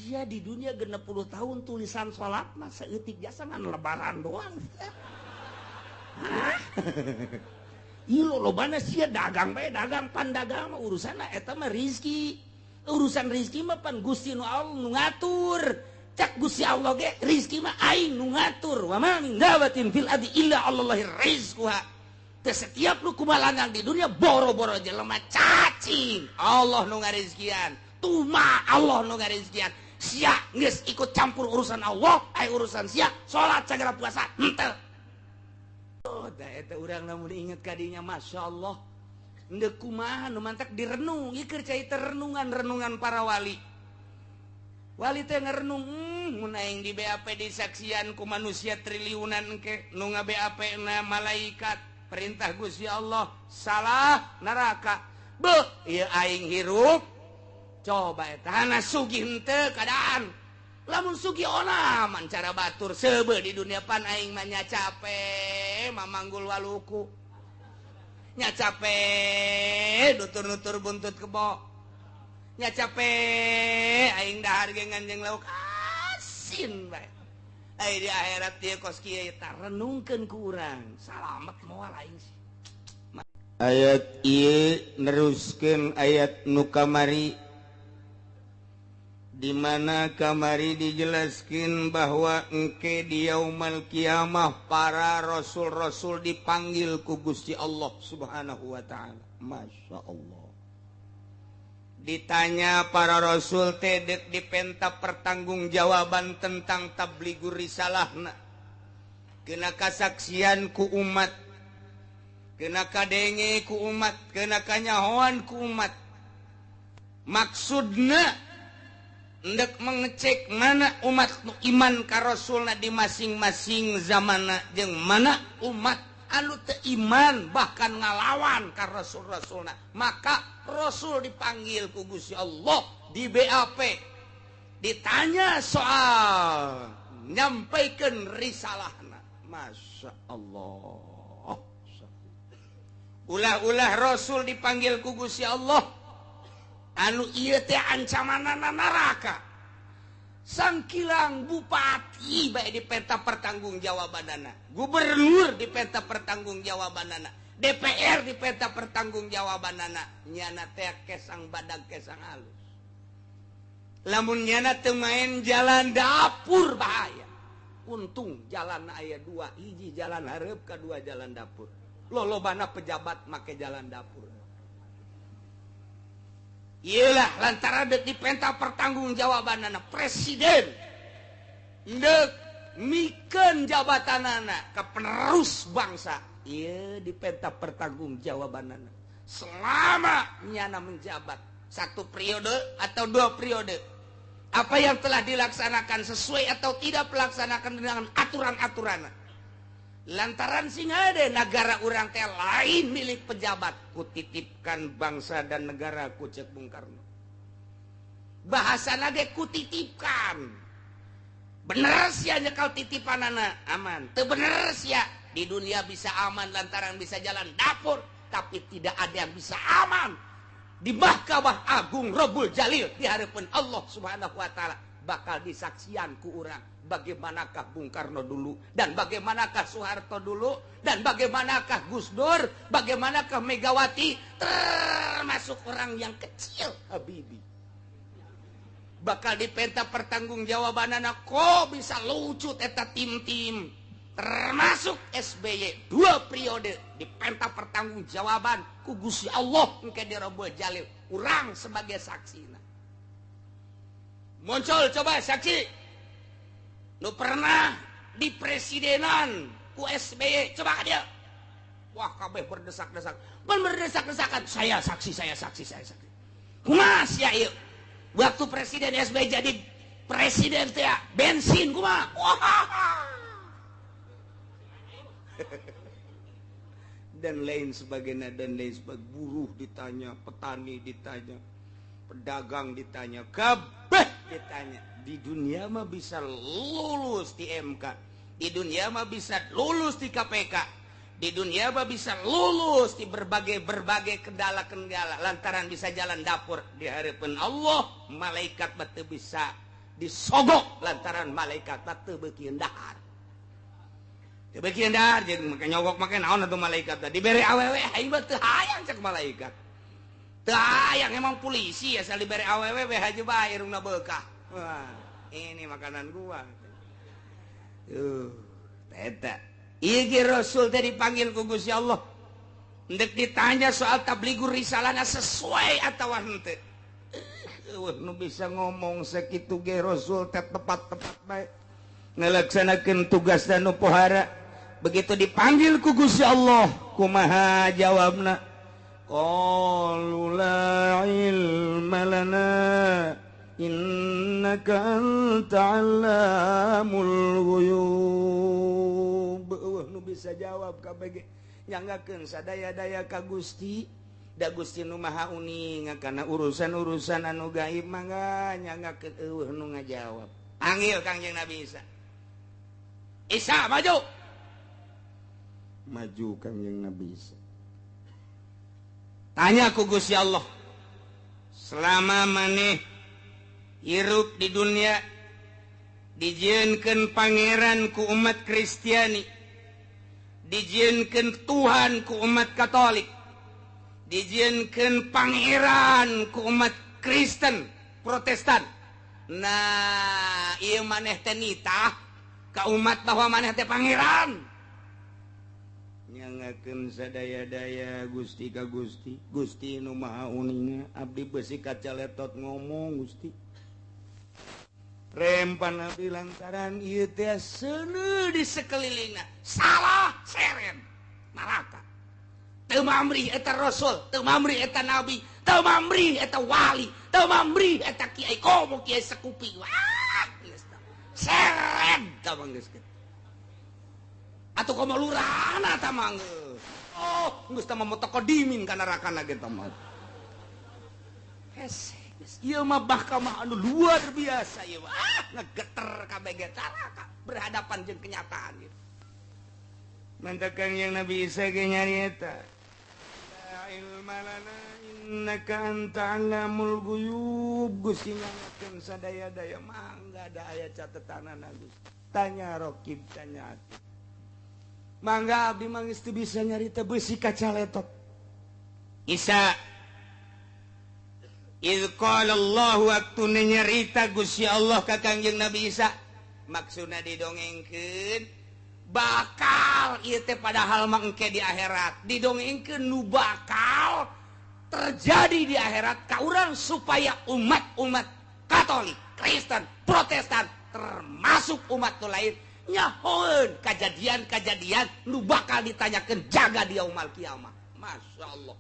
Sia di dunia 60 tahun tulisan salat mah saeutik jasa ngan lebaran doang. Hah? Ieu lobana sia dagang bae, dagang pan dagang mah urusanna eta mah rizki. Urusan rizki mah pan Gusti nu Allah nu ngatur. Cak Gusti Allah ge rizki mah aing nu ngatur. Wa ma min dabatin fil ardi illa 'alallahi rizquha. Teu setiap nu kumalangang di dunia boro-boro jelema cacing Allah nu ngarizkian. Tuma Allah nu ngarizkian. Sia geus ikut campur urusan Allah, ai urusan sia salat sagala puasa henteu. Oh, da eta urang lamun inget kadinya masyaallah. Ndek kumaha nu mantak direnung, ieu keur cai renungan-renungan para wali. Wali teh ngerenung, mun aing di BAP disaksian ku manusia triliunan engke nu nga-BAP na malaikat, perintah Gusti Allah, salah neraka. Beuh, ieu aing hirup. Coba eta hana sugih henteu keadaan. Lamun sugih onaman cara batur seubeuh di dunia pan aing mah nya capek mamanggul waluku. Nya capek nutur-nutur buntut kebo. Nya capek aing dahar ge nganjeng lauk asin bae. Ai di akhirat ieu kos kieu tah renungkeun ku urang. Salamet moal aing sih. Ayat ieu neruskeun ayat nu kamari di mana kamari dijelaskan bahwa engke di yaumal kiamah para rasul-rasul dipanggil ku Gusti Allah Subhanahu wa taala. Masya Allah. Ditanya para rasul teh deuk dipenta pertanggungjawaban tentang tabligur risalahna. Kena kasaksian ku umat, kena kadenge ku umat, kena kanyahoan ku umat. Maksudna ndek mengecek mana umat nu iman ka rasulna di masing-masing zamana jeung mana umat anu teu iman bahkan ngalawan ka rasul-rasulna. Maka rasul dipanggil ku Gusti Allah di BAP, ditanya soal nyampaikan risalahna. Masya Allah. Ulah-ulah rasul dipanggil ku Gusti Allah anu ieu teh ancamanana neraka. Sangkilang bupati bae dipenta pertanggungjawabanana, gubernur dipenta pertanggungjawabanana, DPR dipenta pertanggungjawabanana, nyana teh kesang badag kesang halus. Lamun nyana teu main jalan dapur bahaya. Untung jalan aya dua, hiji jalan hareup kadua jalan dapur. Lolobana pejabat make jalan dapur. Iyalah lantaran dek dipenta pertanggungjawabanana presiden ndek mikeun jabatanana ke penerus bangsa. Ieu dipenta pertanggungjawabanana selama nyana menjabat satu periode atau dua periode, apa yang telah dilaksanakan sesuai atau tidak pelaksanakan dengan aturan-aturan. Lantaran sing ada negara urang teh lain milik pejabat, kutitipkan bangsa dan negara ku cek Bung Karno. Bahasana ge kutitipkan. Bener sia nyekal titipanana aman. Teu bener sia di dunia bisa aman lantaran bisa jalan dapur, tapi tidak ada yang bisa aman di Mahkamah Agung Rabbul Jalil di hadapan Allah Subhanahu wa taala. Bakal disaksian ku urang bagaimanakah Bung Karno dulu, dan bagaimanakah Soeharto dulu, dan bagaimanakah Gus Dur, bagaimanakah Megawati, termasuk orang yang kecil Habibie. Bakal dipenta pertanggungjawabanana kok bisa lucut eta tim-tim, termasuk SBY dua periode dipenta pertanggungjawaban ku Gusti Allah engke di Rabbul Jalil urang sebagai saksina. Muncul coba saksi nu pernah di presidenan ku SBY, coba dia. Wah kabeh berdesak-desak, berdesak-desakan, saya saksi, saya saksi, saya saksi. Kumaha sia ieu? Waktu presiden SBY jadi presiden teh bensin kumaha? Wah. Dan lain sebagainya, dan lain sebagainya. Buruh ditanya, petani ditanya, pedagang ditanya, kabeh ditanya. Di dunia mah bisa lulus di MK, di dunia mah bisa lulus di KPK, di dunia mah bisa lulus di berbagai-berbagai kendala-kendala lantaran bisa jalan dapur. Di hadapan Allah malaikat batu bisa Disogok lantaran malaikat teu beuki dahar. Teu beuki dahar jeung make nyogok make naon atuh malaikat teh dibere awewe aing mah teu hayang cek malaikat. Teu hayang emang polisi asal dibere awewe we haji bae irungna beukah. Wah, ini makanan gua. Tuh, eta. Ieu Rasul teh dipanggil ku Gusti Allah. Ndek ditanya soal tabligur risalahna sesuai atawa henteu. Nu bisa ngomong sakitu ge Rasul teh tepat-tepat bae. Ngalaksanakeun tugas dan nu pohara. Begitu dipanggil ku Gusti Allah, kumaha jawabna? Qalu la ilma lana innaka anta 'allamul ghuyub. Eueuh nu bisa jawab kabeh nyanggakeun sadaya-daya ka Gusti. Da Gusti nu Maha Uning kana urusan-urusan anu gaib mangga nyanggakeun eueuh nu ngajawab. Panggil Kangjeng Nabi Isa. Isa maju. Maju Kangjeng Nabi Isa. Tanya ku Gusti Allah, selama maneh hirup di dunia dijieunkeun pangeran ku umat Kristiani, dijieunkeun Tuhan ku umat Katolik, dijieunkeun pangeran ku umat Kristen Protestan. Nah, ieu maneh teh nitah ka umat bahwa maneh teh pangeran. Nyangakeun sadaya-daya Gusti ka Gusti, Gusti nu Maha Uninga, abdi beusi kacaletot ngomong Gusti. Rempan abdi lantaran ieu teh seuneu di sekelilingna, salah seren neraka. Teu mamrih eta rasul, teu mamrih eta nabi, teu mamrih eta wali, teu mamrih eta kiai komo kiai sekupi. Wah, geus seren tah mah geus kitu. Atuh komo lurahna tah mah geus. Oh, geus tah mah mutaqaddimin ka nerakana ge tah mah. Hese, geus ieu mah bahkamah anu luar biasa ieu mah. Ah, ngegeter kabeh ge neraka berhadapan jeung kenyataan ieu. Mantakan yang Nabi Isa ge nyarieta. La ilma lana innaka anta 'allamul ghuyub. Gusti nyangakeun sadaya-daya mangga da aya catetanana Gusti. Tanya rokib tanya ati. Mangga abdi mah geus teu bisa nyarita beusi kacaletot. Isa iz qala Allah waktu nyarita Gusti Allah ka Kangjeng Nabi Isa, maksudna didongengkeun bakal ieu teh padahal mah engke di akhirat, didongengkeun nu bakal terjadi di akhirat ka urang supaya umat-umat Katolik, Kristen, Protestan termasuk umat nu lain nyahoeun kajadian-kajadian nu bakal ditanyakeun jaga di yaumul kiamah. Masya Allah.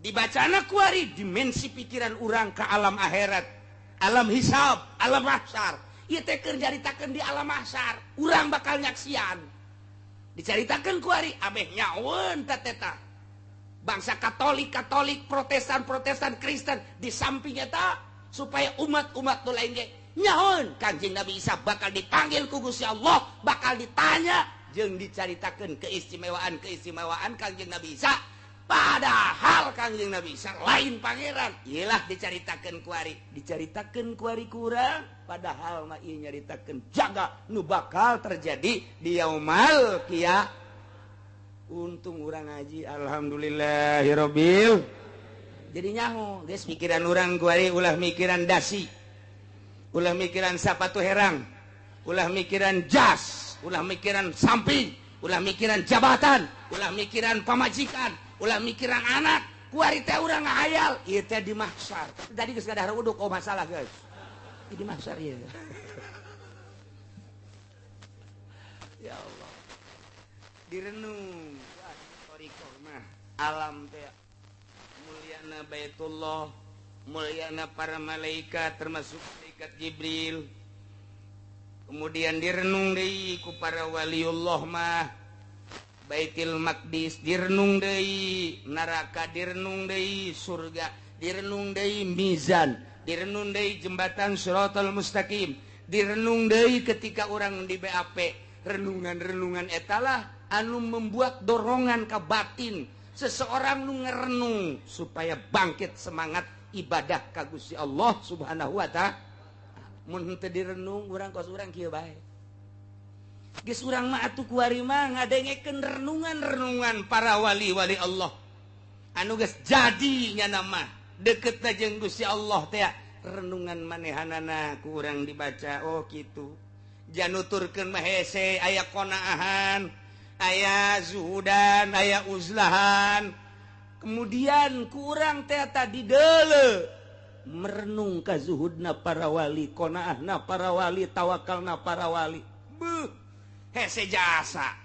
Dibacana kuari dimensi pikiran urang ke alam akhirat, alam hisab, alam mahsyar. Ieu teh keur nyaritakeun di alam mahsyar, urang bakal nyaksian. Dicaritakeun kuari ameh nyahoeun teh teta. Bangsa Katolik, Katolik, Protestan, Protestan, Kristen di samping eta supaya umat-umat nu lain ge nyahoeun Kanjeng Nabi Isa bakal dipanggil ku Gusti Allah, bakal ditanya jeung dicaritakeun keistimewaan-keistimewaan Kanjeng Nabi Isa. Padahal Kanjeng Nabi Isa lain pangeran. Iyalah dicaritakeun kuari, dicaritakeun kuari kurang, padahal mah ieu nyaritakeun jaga nu bakal terjadi di yaumul qiyamah. Untung urang ngaji alhamdulillahirabbil. Jadi nyaho geus pikiran urang kuari ulah mikiran dasi, ulah mikiran sapatu herang, ulah mikiran jas, ulah mikiran samping, ulah mikiran jabatan, ulah mikiran pamajikan, ulah mikiran anak. Kuari teh urang ngahayal ieu teh di mahsyar. Tadi geus ngadahar uduk, oh masalah guys. Di mahsyar ieu. Ya Allah. Direnung thariqah mah alam teh mulyana Baitullah, mulyana para malaikat termasuk malaikat Jibril. Kemudian direnung deui ku para waliullah mah Baitul Maqdis direnung deui, neraka direnung deui, surga direnung deui, mizan direnung deui, jembatan Shiratal Mustaqim direnung deui ketika orang di BAP. Renungan-renungan etalah anu membuat dorongan ke batin seseorang nu ngerenung supaya bangkit semangat ibadah ka Gusti Allah Subhanahu wa ta'ala. Mun henteu direnung urang kos urang kieu bae. Geus urang mah atuh kuari mah ngadengekeun renungan-renungan para wali-wali Allah. Anu geus jadi nya mah deketna jeung Gusti Allah teh renungan manehanana ku urang dibaca oh kitu. Januturkeun mah hese aya qonaahan, aya zuhudan, aya uzlahan. Kemudian ku urang teh tadi deuleu merenung ka zuhudna para wali, qonaahna para wali, tawakalna para wali. Beuh, hese jasa.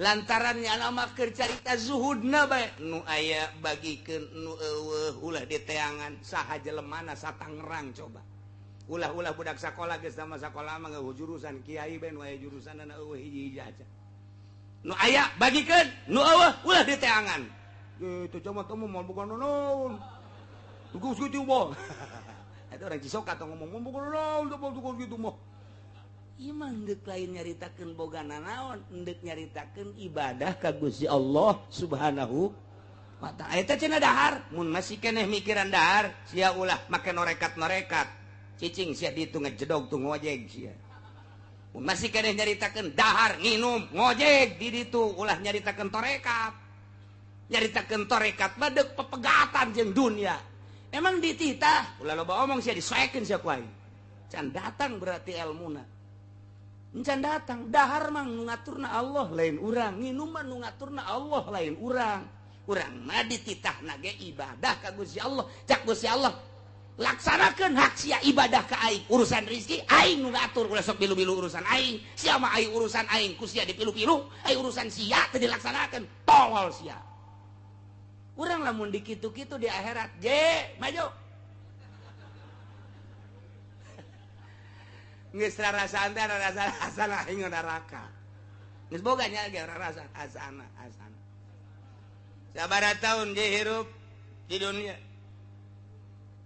Lantarannya nama keur carita zuhudna bae nu aya bagikeun nu eueuh ulah diteangan saha jelemana satangerang coba. Ulah-ulah budak sakola geus sama sakola mah ngeueuh jurusan kiai bae nu aya jurusanna eueuh hiji-hiji aja. Nu aya bagikeun nu eueuh ulah diteangan. Kitu cuma kamu mau bukan naon. Tugas gitu mah. Eta orang Cisoka tong ngomong bukan naon tugas gitu mah. Ieu mah endek lain nyaritakeun boga nanaon, endek nyaritakeun ibadah ka Gusti Allah Subhanahu wa ta'ala. Eta cenah dahar, mun masih keneh mikiran dahar, sia ulah make norekat-norekat. Cicing sia ditu ngejedog tuh ngojeg sia. Mun masih keneh nyaritakeun dahar nginum ngojeg di ditu ulah nyaritakeun torekat. Nyaritakeun torekat mah deuk pepegatan jeung dunia. Emang dititah ulah loba omong sia disoekeun sia ku aing. Can datang berarti elmuna. Encan datang dahar mah nu ngaturna Allah lain urang, nginum mah nu ngaturna Allah lain urang. Urang mah dititahna ge ibadah ka Gusti Allah. Cak Gusti Allah laksanakeun hak sia ibadah ka aing, urusan rezeki aing nu ngatur, ulah sok bilu-bilu urusan aing. Sia mah aing urusan aing ku sia dipilu-pilu, aing urusan sia teu dilaksanakeun, tolol sia. Urang lamun dikitu-kitu di akhirat, je maju. Geus rarasaan teh rarasaan asana aing neraka. Geus boga nya ge rarasaan asana asana. Sabaraha taun je hirup di dunia?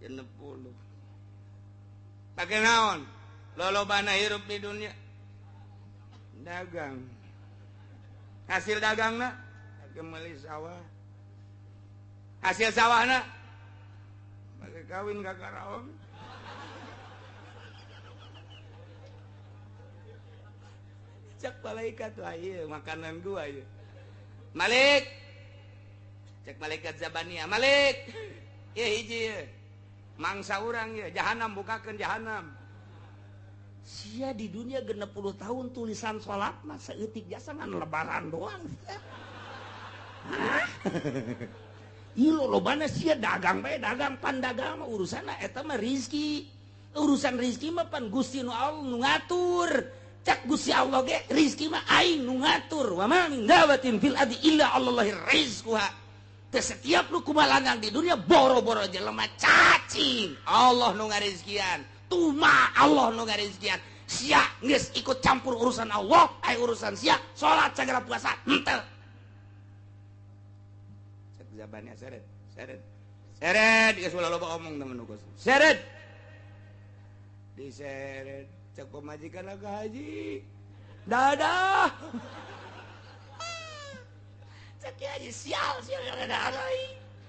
60. Pake naon? Lolobana hirup di dunia? Dagang. Hasil dagangna pake meuli sawah. Hasil sawahna pake kawin ka karaong. Cek malaikat lah iya makanan gua iya. Malik, cek malaikat Zabania, Malik, iya hiji iya. Mangsa urang iya, jahanam bukakeun jahanam. Sia di dunia 60 tahun tulisan salat mah saeutik jasa ngan lebaran doang. Hah? Ieu lolobana sia dagang bae dagang pan dagang mah urusanna eta mah rizki. Urusan rizki mah pan Gusti nu Allah nu ngatur. Cak Gusti Allah ge rizki mah aing nu ngatur. Wa ma min dabatin fil ardi illa Allahi rizquha. Teu setiap nu kumalangang di dunia boro-boro jelema cacing Allah nu ngarizkian, tuma Allah nu ngarizkian. Sia geus ikut campur urusan Allah, ai urusan sia salat sagala puasa henteu. Cak zabannya seret, seret. Seret geus ulah loba omong temen nu seret. Diseret cek pemajikan agak haji dadah cek haji sial sial dadah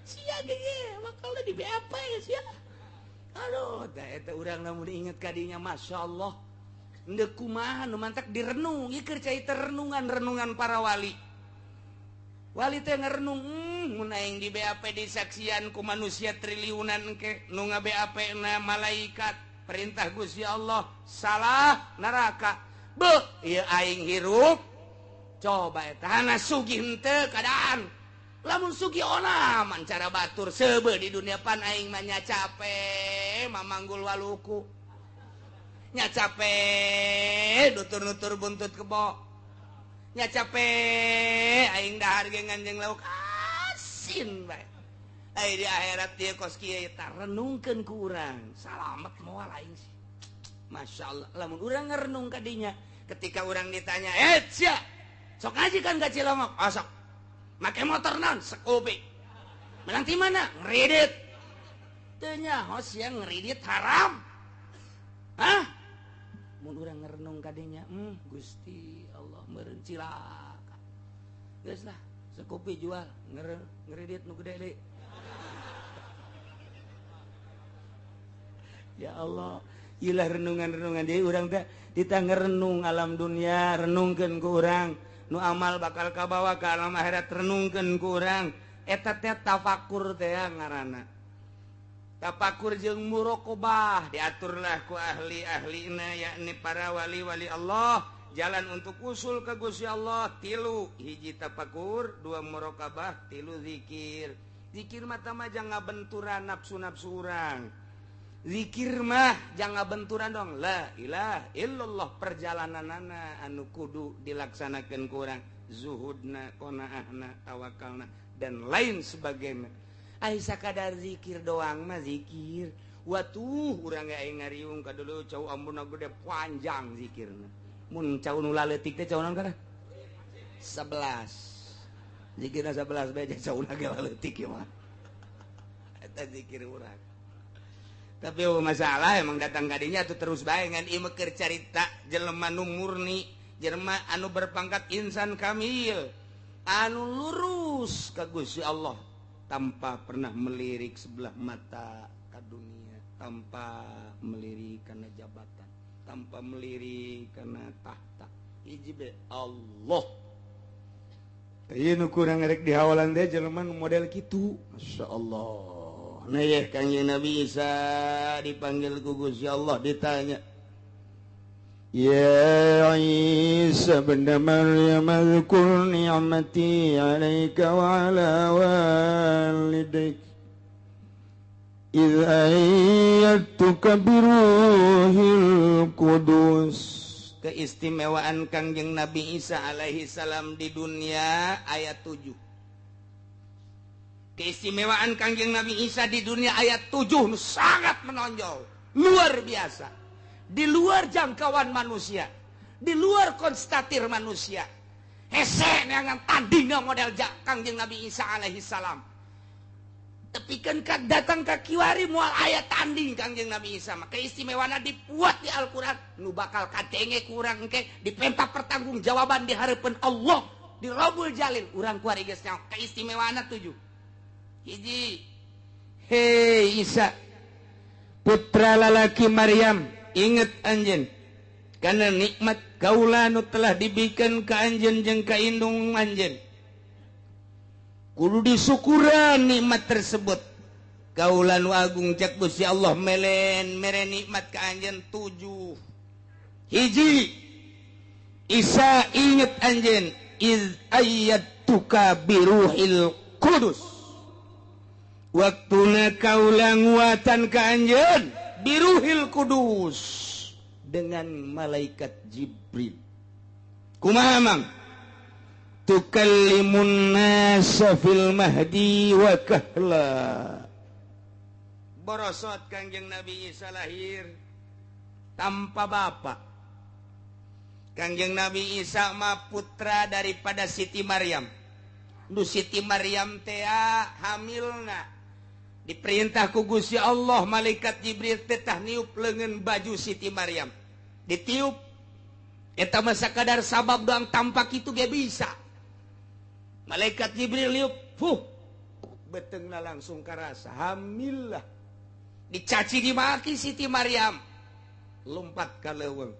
sial gege bakal di BAP ya sial. Aduh teh eta urang lamun inget kadinya Masya Allah ndek kumaha nu mantak direnung ieu keur cai renungan-renungan para wali. Wali teh ngerenung mun aing di BAP disaksian ku manusia triliunan ke nu nga-BAP na malaikat perintah Gusti Allah salah neraka beuh ieu aing hirup coba eta hana sugih henteu keadaan lamun sugih onaman cara batur seubeuh di dunia pan aing mah nya cape mamanggul waluku nya cape nutur-nutur buntut kebo nya cape aing dahar ge nganjeng lauk asin bae. Ai di akhirat dia kos kieu eta renungkeun ku urang salamet moal aing sih. Masya Allah lamun urang ngerenung ka dinya ketika urang ditanya sia sok ngaji kan ka Cilongok oh, sok make motor naon Scoopy menang ti mana ngredit teu nyaho sia ngredit haram. Hah mun urang ngerenung ka dinya Gusti Allah meureun cilaka geus lah Scoopy jual ngredit nu gede deui. Ya Allah, Ilah renungan-renungan jadi urang teh ditangga renung alam dunia, renungkeun ku urang nu amal bakal kabawa ke alam akhirat, renungkeun ku urang eta teh tafakur teh ngaranna. Tafakur jeung muraqabah diaturlah ku ahli-ahlina, yakni para wali-wali Allah. Jalan untuk usul ke Gusti Allah tilu: hiji tafakur, dua muraqabah, tilu zikir. Zikir mata mah jangan benturan nafsu-nafsu urang. Zikir mah jangan benturan dong, la ilaha illallah. Perjalanan anu kudu dilaksanakan kurang zuhudna, qonaahna, tawakalna, dan lain sebagainya. Ai sakadar zikir doang mah zikir. Watuh, urang ge aing ngariung ka dulu cau ambuna gede panjang zikirna. Mun cau nu laletik teh cau naon kana? 11 zikirna, 11 bae cau ge laletik ieu mah. Eta zikir urang. Tapi oh, masalah emang datang kadinya tuh terus bae ngan ieu keur carita jelema nu murni, jelema anu berpangkat insan kamil, anu lurus ka Gusti Allah tanpa pernah melirik sebelah mata ke dunia, tanpa melirik karena jabatan, tanpa melirik karena tahta. Hiji be Allah. Ieu nu kurang rek dihawalan teh jelema nu model kitu. Masya Allah. Nah ya, Kangjeng Nabi Isa dipanggil ku Gusti Allah, ditanya, Ya Isa bin Maryam, اذكر نعمتي عليك وعلى والديك إذ أيدتك بروح القدس. Keistimewaan Kangjeng Nabi Isa alaihi salam di dunia ayat 7. Keistimewaan Kangjeng Nabi Isa di dunia ayat 7 sangat menonjol, luar biasa, di luar jangkauan manusia, di luar konstatir manusia. Hese neangan tandingna model Kangjeng Nabi Isa alaihi salam. Tapi kan datang ke kiwari moal aya tanding Kangjeng Nabi Isa mah. Keistimewaan dibuat di Al-Qur'an nu bakal kadenge kurang ke dipenta pertanggungjawaban di hadapan Allah di Robul Jalil. Urang kuari geus nyaho keistimewaan tujuh. Hiji, hei Isa, putra lalaki Maryam, inget anjeun karena nikmat kaula nu telah diberikan ke anjeun jeung ka indung anjeun. Kudu disyukuran nikmat tersebut. Kaula nu agung, cek Gusti Allah, melen mere nikmat ka anjeun tujuh. Hiji, Isa, inget anjeun, iz ayyadtuka biruhil qudus, waktuna kaula nguatan ka anjeun biruhil kudus dengan malaikat Jibril. Kumaha mang? Tukallimun nasa fil mahdi wa kahla. Borosot Kangjeng Nabi Isa lahir tanpa bapak. Kangjeng Nabi Isa mah putra daripada Siti Maryam. Nu Siti Maryam teh hamilna diperintah ku Gusti Allah, malaikat Jibril teh tah niup leungeun baju Siti Maryam. Ditiup eta mah sakadar sabab doang, tampak itu ge bisa. Malaikat Jibril niup, fuh, beteungna langsung karasa hamil lah. Dicaci dimaki Siti Maryam, lompat ka leuweung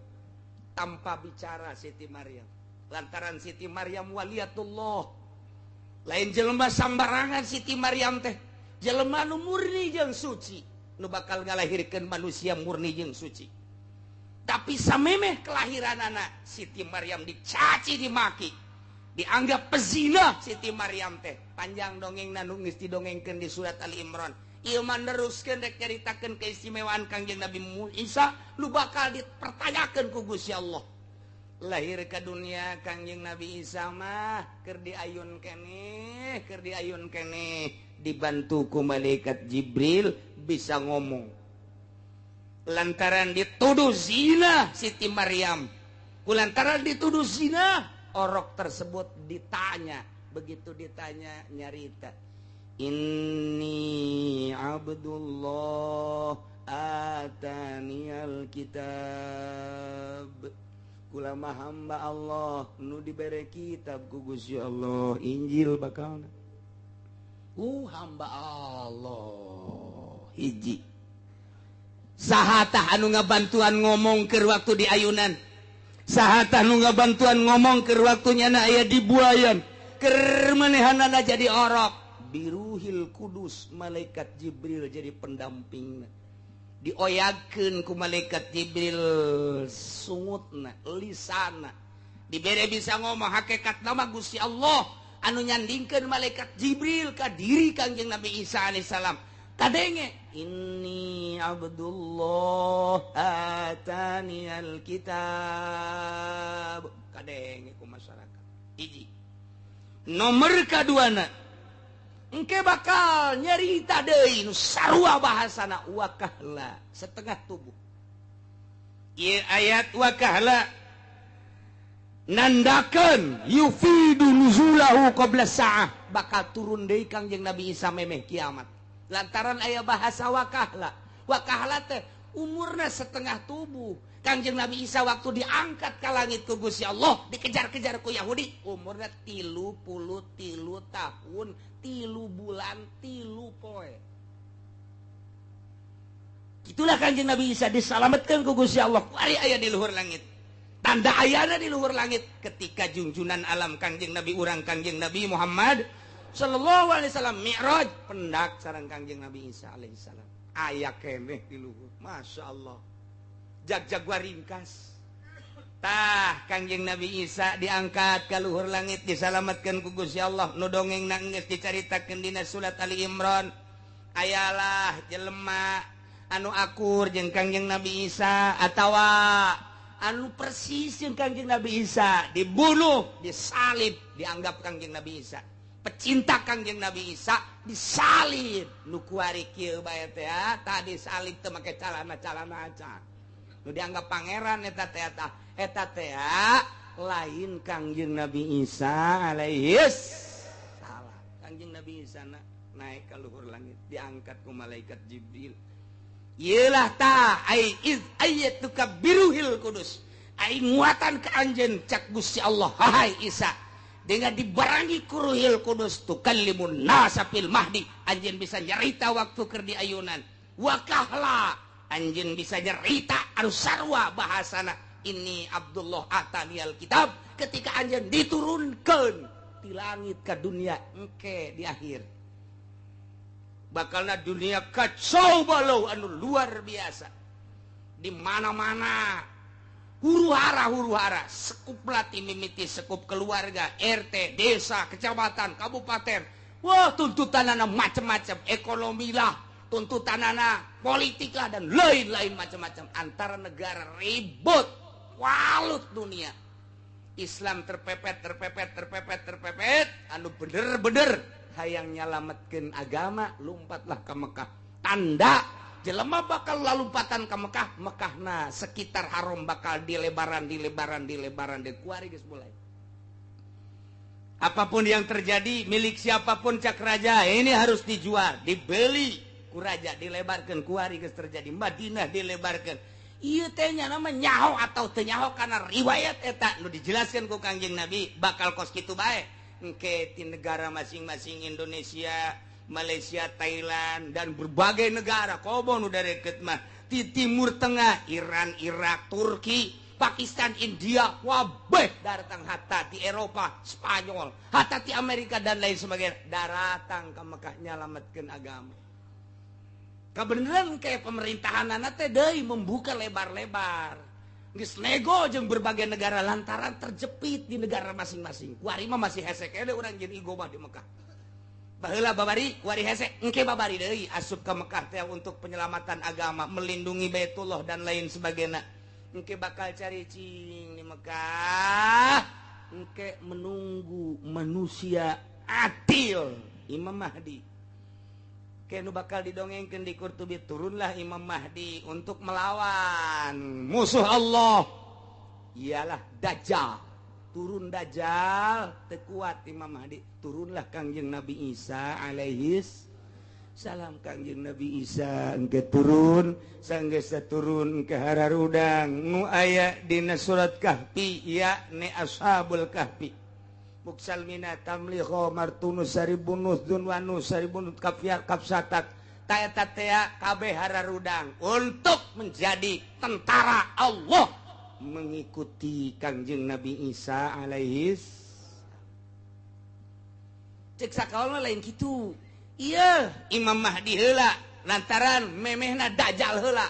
tanpa bicara Siti Maryam. Lantaran Siti Maryam waliyatullah, lain jelema sambarangan. Siti Maryam teh jelema nu murni jeung suci, nu bakal ngalahirkeun manusia murni jeung suci. Tapi samemeh kelahiran anak Siti Maryam dicaci dimaki, dianggap pezina Siti Maryam teh. Panjang dongeng nu geus didongengkeun di surat Ali Imran. Ieu mah neruskeun rek nyaritakeun keistimewaan Kangjeng Nabi Isa nu bakal dipertanyakeun ku Gusti Allah. Lahir ke dunia Kangjeng Nabi Isa mah keur diayun keneh, keur diayun keneh, dibantu ku malaikat Jibril bisa ngomong. Lantaran dituduh zina Siti Maryam, kulantaran dituduh zina, orok tersebut ditanya. Begitu ditanya nyarita, Inni Abdullah ataniyal kitab, kula mah hamba Allah nu dibere kitab ku Gusti Allah, Injil bakalna. Hamba Allah. Hiji. Saha tah anu ngabantuan ngomong keur waktu di ayunan? Saha tah nu ngabantuan ngomong keur waktu nyana aya di buayan? Keur manehanana jadi orok. Biruhil Kudus, malaikat Jibril jadi pendamping. Dioyagkeun ku malaikat Jibril sungutna, lisana. Dibere bisa ngomong hakikat nama Gusti Allah anu nyandingkeun malaikat Jibril ka diri Kangjeng Nabi Isa alaihissalam. Kadenge inni Abdullah atani alkitab. Kadenge ku masyarakat. Hiji. Nomor kaduana engke bakal nyerita deui nu sarua bahasana wakahla, setengah tubuh. Ieu ayat wakahla nandakeun yufidu nuzulahu qabla sa'ah, bakal turun deui Kangjeng Nabi Isa memeh kiamat. Lantaran aya bahasa wakahla. Wakahla teh umurna setengah tubuh. Kangjeng Nabi Isa waktu diangkat ke langit ku Gusti Allah, dikejar-kejar ku Yahudi, umurna 33 tahun, 3 bulan, 3 poe. Itulah Kangjeng Nabi Isa diselamatkan ku Gusti Allah. Kuari aya di luhur langit. Tanda ayana di luhur langit ketika junjunan alam Kangjeng Nabi urang Kangjeng Nabi Muhammad sallallahu alaihi wasallam mi'raj pendak sareng Kangjeng Nabi Isa alaihi salam. Aya keneh di luhur. Masya Allah. Jag-jagwa ringkas. Tah Kangjeng Nabi Isa diangkat ka luhur langit disalamatkeun ku Gusti Allah. Nu dongeng geus dicaritakeun dina surat Ali Imran. Ayalah jelema anu akur jeung Kangjeng Nabi Isa atawa anu persis jeung Kangjeng Nabi Isa dibunuh, disalib, dianggap Kangjeng Nabi Isa. Pecinta Kangjeng Nabi Isa disalib. Nu kuari kieu bae teh tadi salib teu make calana-calana acan. Nu dianggap pangeran eta teh eta teh lain Kangjeng Nabi Isa alaihis salam. Kangjeng Nabi Isa naik ka luhur langit diangkat ku malaikat Jibril. Ieulah tah ai iz ayyatuka biruhil kudus. Ai nguatan ka anjeun cak Gusti Allah, hai Isa. Dengan dibarengi ku Ruhil Kudus tukallimun nasa fil mahdi, anjeun bisa nyarita waktu keur di ayunan. Wakahla anjeun bisa nyarita anu sarua bahasana ini Abdullah atanial kitab ketika anjeun diturunkeun ti langit ka dunia engke di akhir. Bakalna dunia kacau balau anu luar biasa. Di mana-mana huru hara sekup lati mimiti sekup keluarga, RT, desa, kecamatan, kabupaten. Wah, tuntutanana macam-macam, ekonomi lah, tuntutanana politik lah dan lain-lain macam-macam. Antara negara ribut, walut dunia. Islam terpepet, anu bener-bener hayang nyalametkeun agama, lompatlah ke Mekah. Tanda jelema bakal lalumpatan ke Mekah, Mekahna sekitar haram bakal dilebaran kuari geus mulai. Apapun yang terjadi, milik siapapun cak raja, ini harus dijual, dibeli ku raja, dilebarkeun kuari geus terjadi. Madinah dilebarkeun. Ieu teh nya nama nyaho atau teu nyaho karena riwayat eta nu dijelaskeun ku Kangjeng Nabi bakal kos kitu bae. Engke di negara masing-masing Indonesia, Malaysia, Thailand dan berbagai negara komo nu dareket mah di Timur Tengah, Iran, Irak, Turki, Pakistan, India, wabeh datang hatta di Eropa, Spanyol, hatta di Amerika dan lain sebagainya daratang ke Mekah nyalametkeun agama. Kebenaran kayak pemerintahan teh deui membuka lebar-lebar. Geus nego jeung berbagai negara lantaran terjepit di negara masing-masing. Kuari mah masih hese keneh urang jeung igo mah di Mekah. Baheula babari kuari hese engke babari deui asup ka Mekah teh untuk penyelamatan agama, melindungi Baitullah dan lain sebagainya. Engke bakal cari cing di Mekah, engke menunggu manusia adil, Imam Mahdi. Kenu bakal didongengkeun di Qurtubi, turunlah Imam Mahdi untuk melawan musuh Allah, ialah Dajjal. Turun Dajjal, tekuat Imam Mahdi. Turunlah Kangjeng Nabi Isa alaihis salam. Kangjeng Nabi Isa engke turun, sanggeus turun ke hararudang nu aya dina surat Kahfi, yakni Ashabul Kahfi. Muksalmina tamliho martunus saribunus dunwanus saribunus kafyar kapsatak Ta eta teh kabeh hararudang untuk menjadi tentara Allah mengikuti Kangjeng Nabi Isa alaihis. Cek sakaol lain kitu. Iya, Imam Mahdi heula lantaran memehna Dajjal heula.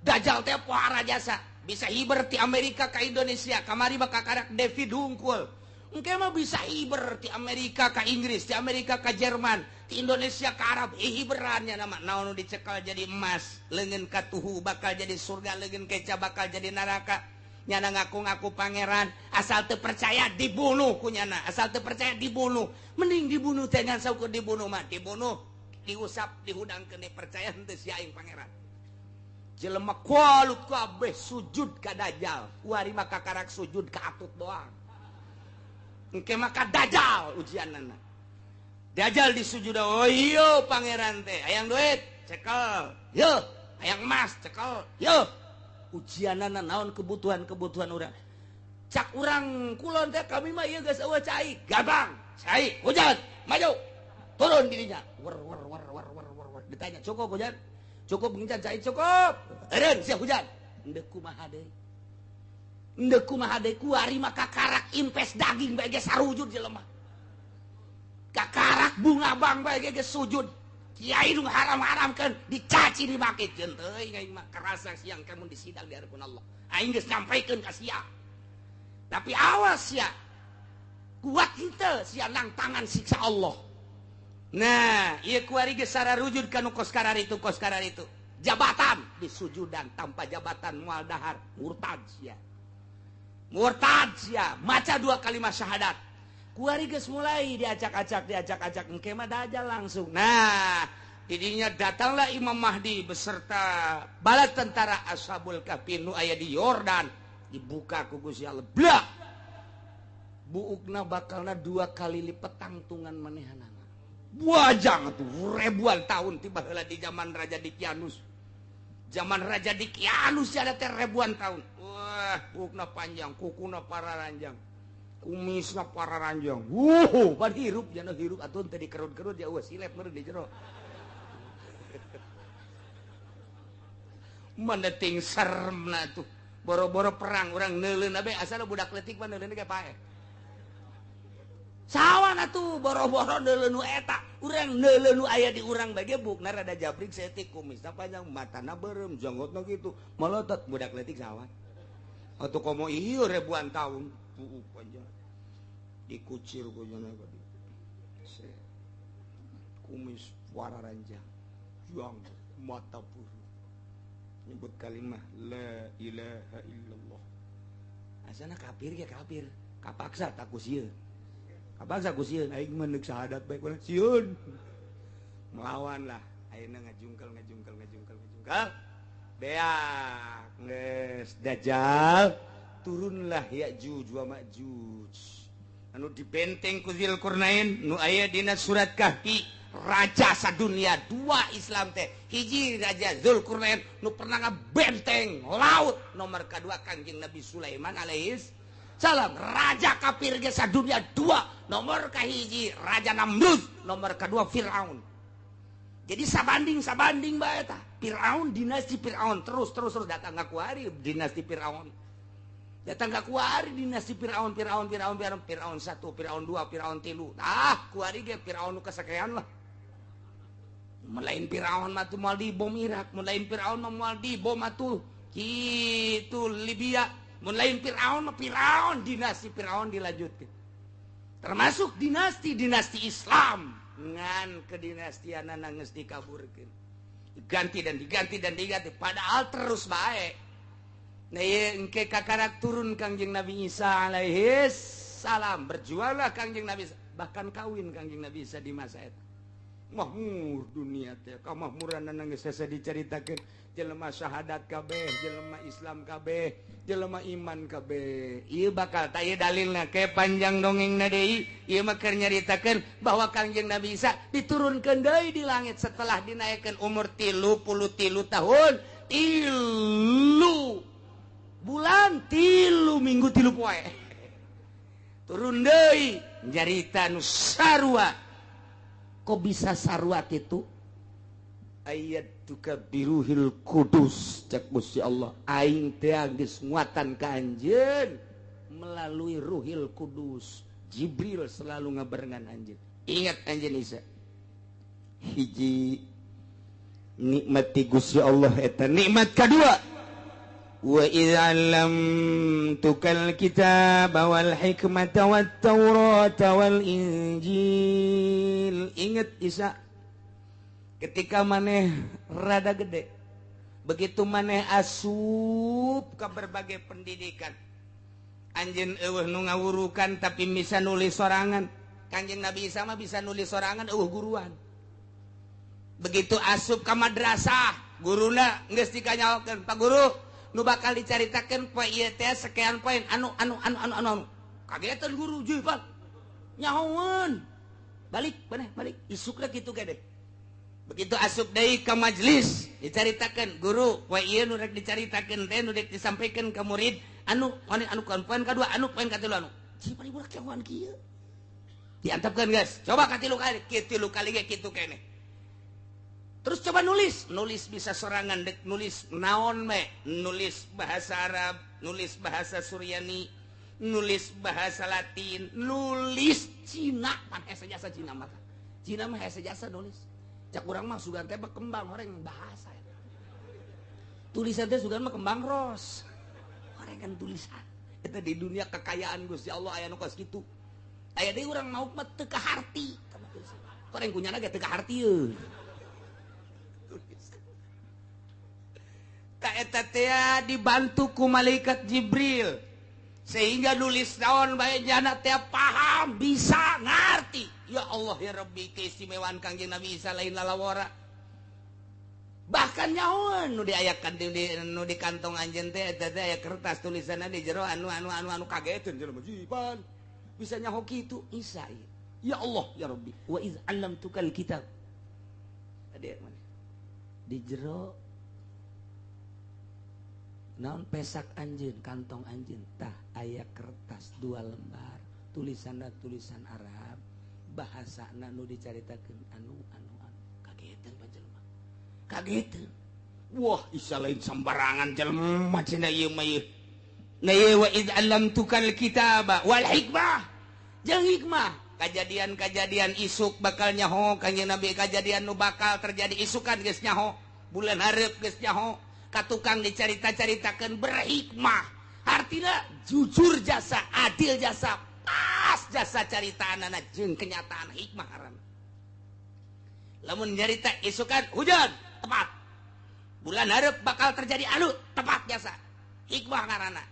Dajjal teh pohara jasa, bisa hiber ti Amerika ka Indonesia, kamari bakal karak David hungkul. Engke mah bisa hiber ti Amerika ka Inggris, ti Amerika ka Jerman, ti Indonesia ka Arab, hiberannya nama naon nu dicekal jadi emas, leungeun katuhu bakal jadi surga, leungeun keca bakal jadi neraka. Nyana ngaku-ngaku pangeran, asal teu percaya dibunuh ku nyana, asal teu percaya dibunuh. Mending dibunuh teh ngan saukur dibunuh mah, dibunuh, diusap, dihudangkeun percaya henteu sia aing pangeran. Jelema kualut kabeh sujud ka Dajjal, kuari mah kakarak sujud ka atut doang. Engke maka Dajjal ujianana. Dajjal disujud, oh iya pangeran teh, hayang duit, cekel. Yo, hayang emas, cekel. Yo. Ujianana naon kebutuhan-kebutuhan urang. Cak urang kulon teh kami mah ieu geus eueuh cai, gabang, cai, hujan, maju. Turun dirinya. Wer wer wer wer wer wer wer. Ditanya, "Cukup hujan?" "Cukup hujan, cai cukup." Eureun sia hujan. Endeu kumaha deui? Endeu kumaha deui kuari mah kakarak impes daging bae geus sarujud jelema. Kakarak bunga bang bae geus sujud. Kiai nu haram-haramkeun dicaci dimaki jeung teuing aing mah kerasa siang kamu disidang di hadapan Allah. Aing geus nyampaikeun ka sia. Tapi awas sia. Kuat henteu sia nang tangan siksa Allah. Nah, ieu kuari geus sararujud ka nu kos kararitu kos kararitu. Jabatan disujudan tanpa jabatan moal dahar murtad sia. Murtad sia, maca dua kalimat syahadat. Kuari geus mulai diacak-acak, diacak-acak, engke mah Dajjal langsung. Nah, didinya datanglah Imam Mahdi beserta bala tentara Ashabul Kahfi nu aya di Yordan, dibuka ku Gusti Allah. Blak. Buukna bakalna dua kali lipat tangtungan manehanana. Buajang atuh ribuan tahun tiba heula di zaman Raja Dikianus. Zaman Raja Dikianus ada teh ribuan tahun. Wah, buukna panjang, kukuna pararanjang. Kumisna pararanjang. Wuh, pan hirup jana hirup atuh teh dikerut-kerut ya eueuh silep meureun di jero. Meneting seremna tuh. Boro-boro perang urang neuleun bae asal budak leutik mah neuleun ge paeh. Sawan atuh boro-boro neuleun nu eta, urang neuleun nu aya di urang bae ge bukna rada jabrik saeutik kumisna panjang, matana beureum, janggotna kitu, molotot budak leutik sawan. Atuh komo ieu ribuan tahun buuk panjang. Dikucir ku jana tadi. Kumis wararanjang, janggot mata puru. Nyebut kalimah la ilaha illallah. Asana kafir ge kafir, kapaksa tak ku sieun. Kapaksa ku sieun aing mah neuk syahadat bae ku sieun. Melawan lah, ayeuna ngajungkel ngajungkel ngajungkel ngajungkel. Beak geus Dajjal turunlah Ya'juj wa Ma'juj. Anu dibenteng ku Dzulqarnain nu aya dina surat Kahfi, raja sadunia dua Islam teh. Hiji Raja Dzulqarnain nu pernah ngabenteng laut, nomor kedua Kangjeng Nabi Sulaiman alaihis salam, raja kafir ge sadunia dua, nomor kahiji Raja Namrud, nomor kedua Firaun. Jadi sabanding-sabanding bae tah. Firaun dinasti Firaun terus terus terus datang ka kuari dinasti Firaun. Datang ka kuari dinasti Firaun Firaun Firaun Firaun Firaun 1, Firaun 2, Firaun 3. Ah, kuari ge Firaun nu kasakean lah. Mun lain Firaun mah tuh moal dibom Irak, mun lain Firaun mah moal dibom atuh kitu Libya, mun lain Firaun mah Firaun dinasti Firaun dilanjutkeun. Termasuk dinasti-dinasti Islam ngan kedinastianana geus dikaburkeun. Diganti dan diganti dan diganti padahal terus bae. Nah, ieu engke kakarak turun Kangjeng Nabi Isa alaihis salam, berjuanglah Kangjeng Nabi Isa, bahkan kawin Kangjeng Nabi Isa di masa eta. Mahmur dunia teh, kamahmuranana geus hese dicaritakeun, jelema syahadat kabeh, jelema Islam kabeh, jelema iman kabeh. Ieu bakal tah ieu dalilna ke panjang dongengna deui, ieu mah keur nyaritakeun bahwa Kangjeng Nabi Isa diturunkeun deui di langit setelah dinaikkeun umur 33 tahun, 3 bulan, 3 minggu, 3 poe. Turun deui nyarita nu sarua. Kok bisa sarua kitu? Ayat tuka biruhil kudus cek Gusti Allah aing teh geus nguatan ka anjeun melalui Ruhil Kudus. Jibril selalu ngabarengan anjeun. Ingat anjeun Isa, hiji nikmat ti Gusti Allah eta nikmat kadua, wa idz 'allamtukal kitaba wal hikmata wat taurata wal injil. Ingat Isa, ketika maneh rada gede, begitu maneh asup ke berbagai pendidikan, anjeun eueuh nu ngawurukan tapi bisa nulis sorangan. Kanjeng Nabi Isa mah bisa nulis sorangan eueuh guruan. Begitu asup ke madrasah, guruna geus dikanyaokeun, "Pak guru, nu bakal dicaritakeun poe ieu teh sekian poin anu anu anu anu anu." Kagetan guru, "Juh, Pak. Nyahoeun." Balik, maneh balik. Isukna kitu gede. Begitu asup deui ke majelis, dicaritakeun, "Guru, poe ieu nu rek dicaritakeun teh nu rek disampaikan ka murid anu anu anu poin kadua, anu poin katilu anu." Ci paling budak nyahoan kieu. Diantepkeun geus. Coba katilu kali, katilu kali ge kitu keneh. Terus coba nulis, nulis bisa sorangan dek nulis naon me, nulis bahasa Arab, nulis bahasa Suryani, nulis bahasa Latin, nulis Cina, pan hese jasa Cina mah. Cina mah hese jasa nulis. Cak urang mah sugan teh kembang horeng bahasa. Tulisan teh sugan mah kembang ros. Horeng kan tulisan. Eta di dunia kekayaan Gusti Allah aya nu kos kitu. Aya deui urang mauk mah teu kaharti. Horeng kunyana ge teu kaharti euy. Eta teh dibantu ku malaikat Jibril sehingga nulis naon bae jana teh paham, bisa ngarti. Ya Allah ya Rabbi, keistimewaan Kangjeng Nabi Isa lain lalawara. Bahkan nyahoan nu diayakan nu di kantong anjeun teh eta teh aya kertas tulisanna di jero anu anu anu anu kageteun jelema jipan bisa nyaho kitu Isa. Ya Allah ya Rabbi, wa iz 'allamtukal kitab. Ade mana di jero naon pesak anjeun, kantong anjeun tah aya kertas 2 lembar, tulisanna tulisan Arab, bahasana nu dicaritakeun anu anu anu. Kageteun panjelema. Kageteun. Wah, Isa lain sembarangan jelema cenah ieu mah ieu. Na ieu wa id 'allamtukal kitaba wal hikmah. Jeung hikmah, kajadian-kajadian isuk bakal nyaho Kanjeng Nabi, kajadian nu bakal terjadi isukan geus nyaho, bulan hareup geus nyaho. Ka tukang dicarita-caritakeun berhikmah, artinya jujur jasa, adil jasa, pas jasa caritaanana jeung kenyataan hikmah ngaranna. Lamun nyarita isukan hujan tepat, bulan hareup bakal terjadi anu tepat jasa, hikmah ngaranna.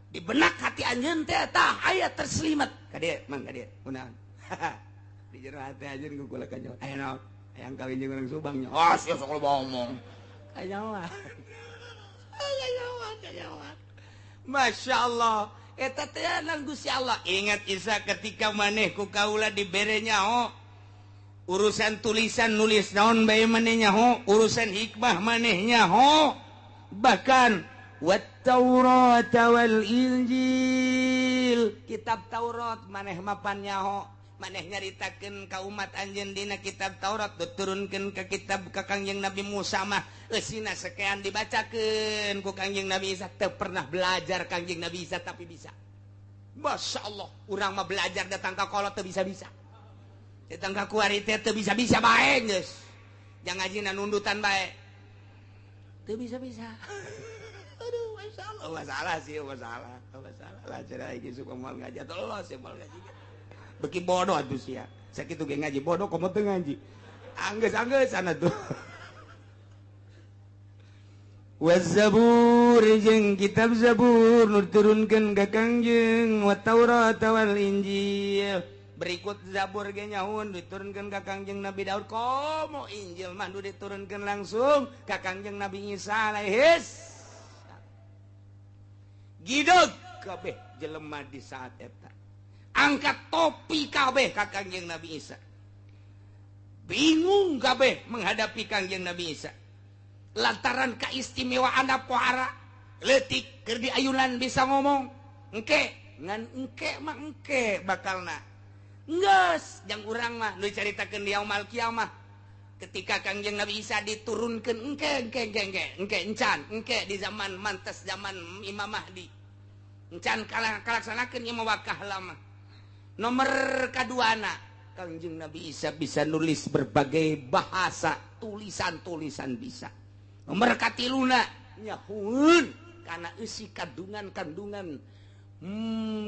Di benak hati anjeun teh tah aya terselimet ka dieu mang ka dieu kunaon. Di jero hati anjeun ku kula kanyaho aya naon, hayang kawin jeung urang Subang nya. Oh sia sok loba omong. Kanyahoan. Kanyahoan, kanyahoan. Masya Allah. Eta teh nang Gusti Allah. Ingat Isa ketika maneh ku kaula dibere nyaho urusan tulisan nulis naon bae maneh nyaho, urusan hikmah maneh nyaho, bahkan wat Taurat wal Injil, kitab Taurat maneh mapan nyaho, maneh nyaritakeun ka umat anjeun dina kitab Taurat, diturunkeun ka kitab ka Kangjeng Nabi Musa mah eusina sekian dibacakeun ku Kangjeng Nabi Isa. Teu pernah belajar Kangjeng Nabi Isa tapi bisa. Masya Allah, urang mah belajar datang ka kolot teu bisa-bisa, datang ka kuari teh teu bisa-bisa bae geus. Jang ngajina nundutan bae teu bisa-bisa. Aduh, masya Allah, masalah sih, masalah, masalah lah cenah iki suka moal ngaji atuh los ya moal ngaji. Beki bodoh atuh sia. Sakitu ge ngaji bodoh komo teu ngaji. Anggeus-anggeus sana tuh. Waz-Zabur jeung kitab Zabur nu diturunkeun ka Kangjeng, wa Taurat wal Injil. Berikut Zabur ge nyaun diturunkeun ka Kangjeng Nabi Daud, komo Injil mah nu diturunkeun langsung ka Kangjeng Nabi Isa alaihis. Gideg kabeh jelema di saat eta. Angkat topi kabeh ka Kangjeng Nabi Isa. Bingung kabeh menghadapi Kangjeng Nabi Isa. Lantaran keistimewaan pohara leutik keur diayunan bisa ngomong. Engke ngan engke mah engke bakalna. Geus jang urang mah nu dicaritakeun di yaumul kiamah. Ketika Kangjeng Nabi Isa diturunkan engke engke engke engke engke encan engke di zaman mantes zaman Imam Mahdi encan kalaksanakeun ieu wakah lama. Nomor kaduana Kangjeng Nabi Isa bisa nulis berbagai bahasa, tulisan-tulisan bisa. Nomor katiluna nyahueun kana eusi kandungan-kandungan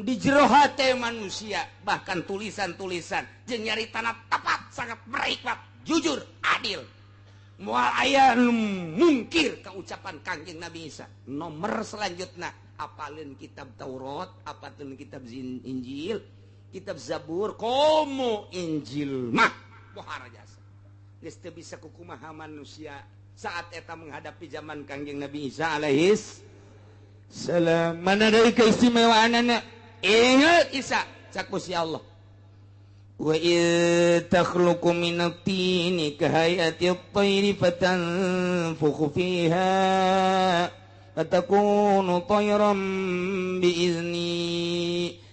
di jero hate manusia, bahkan tulisan-tulisan jeung nyaritana tepat, sangat berhikmat, jujur, adil. Moal aya nu mungkir ka ucapan Kangjeng Nabi Isa. Nomor selanjutna apaleun kitab Taurat, apaleun kitab Injil, kitab Zabur, komo Injil mah pohara jasa. Geus teu bisa kukumaha manusia saat eta menghadapi zaman Kangjeng Nabi Isa alaihis salam. Mana deui keistimewaanana? Ingat Isa cak Gusti Allah. Wa id takhluqu minat tini kahayati at-tayri fatanfukhu fiha fatakunu tayran biizni.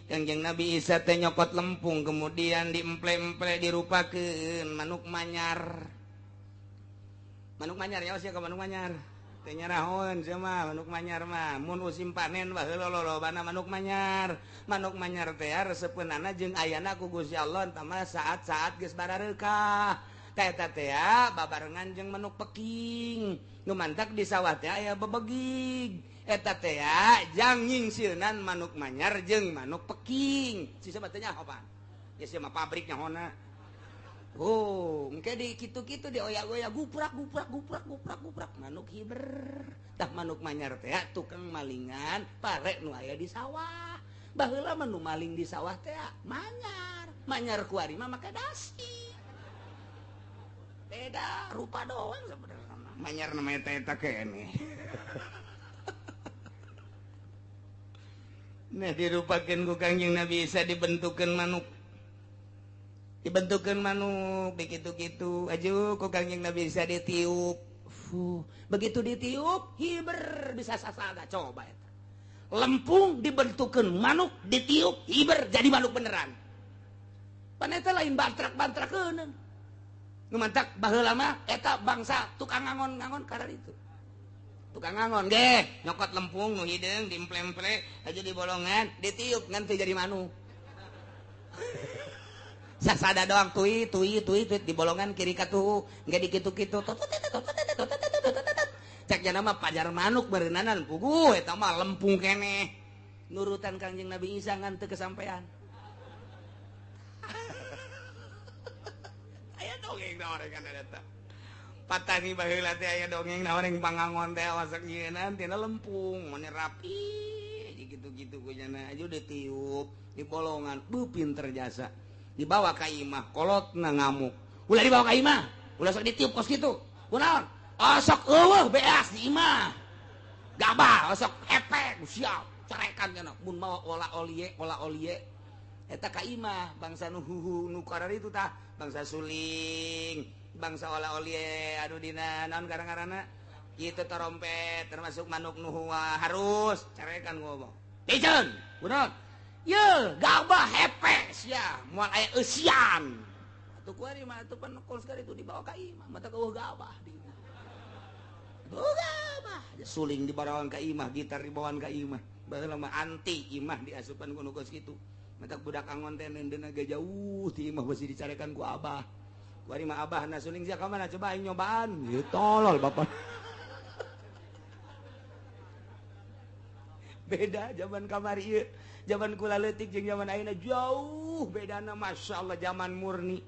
Kangjeng Nabi Isa teh nyokot lempung kemudian diemple-emple dirupakeun manuk manyar. Manuk manyar ya sia ka manuk manyar. Teh nyarahon sia mah manuk manyar mah mun musim panen baheula lolobana manuk manyar. Manuk manyar teh resepeunana jeung ayana ku Gusti Allah tama saat-saat geus barareukah. Teh eta teh babarengan jeung manuk peking. Nu mantak di sawah teh aya bebegig. Eta teh jang nyingsieunan manuk manyar jeung manuk peking. Sisa mah teh nyaho pan. Ya sia mah pabrik nyahona. Oh, engke di kitu-kitu dioyak-oyak guprak guprak guprak guprak guprak manuk hiber. Tah manuk manyar teh tukang malingan pare nu aya di sawah. Baheula mah nu maling di sawah teh manyar. Manyar kuari mah make dasi. Beda rupa doang sebenarnya. Manyar namanya teh eta keneh. Nah dirupakeun ku Kangjeng Nabi Isa dibentukeun manuk. Dibentukeun manuk begitu-gitu aju ku Kangjeng Nabi Isa ditiup. Fuh, begitu ditiup hiber bisa sasaga coba eta. Lempung dibentukeun manuk ditiup hiber jadi manuk beneran. Pan eta lain bantrak-bantrakeun. Nu mantak baheula mah eta bangsa tukang ngangon-ngangon karena itu. Tukang ngangon ge nyokot lempung nu hideung diemple-emple aja di bolongan ditiup ngan teu jadi manuk. Sasada doang tui tui tui tui di bolongan kiri katuhu engke dikitu-kitu cek jana mah pajar manuk beureunanan puguh eta mah lempung keneh nurutan Kangjeng Nabi Isa ngan teu kesampean. Aya dongeng naon kan eta patani baheula teh aya dongeng naon yang pangangon teh masak nyieunaan tina lempung mun rapi gitu-gitu ku jana aju ditiup di bolongan beuh pinter jasa dibawa ka imah kolotna ngamuk ulah dibawa ka imah ulah sok ditiup kos kitu kunaon osok eueuh beas di imah gabah osok epek siap carekan cenah mun mawa ola olie eta ka imah bangsa nu huhu nu kararitu tah bangsa suling bangsa ola olie aduh dina naon karang-karana kitu trompet termasuk manuk nu harus carekan ngomong piceun kunaon ye gabah hepe sia moal aya eusian atuh kuari mah atuh pan kol sekali itu dibawa ka imah mata eueuh gabah di imah eueuh gabah suling dibawaan ka imah gitar dibawaan ka imah baheula mah anti imah diasupan ku nu geus kitu mata budak angon teh neundeunna ge jauh ti imah beusi dicarekan ku abah kuari mah abah na suling sia ka mana coba aing nyobaan ieu tolol bapak. Beda zaman kamari ieu zaman kula leutik jeung zaman ayeuna jauh bedana masyaallah zaman murni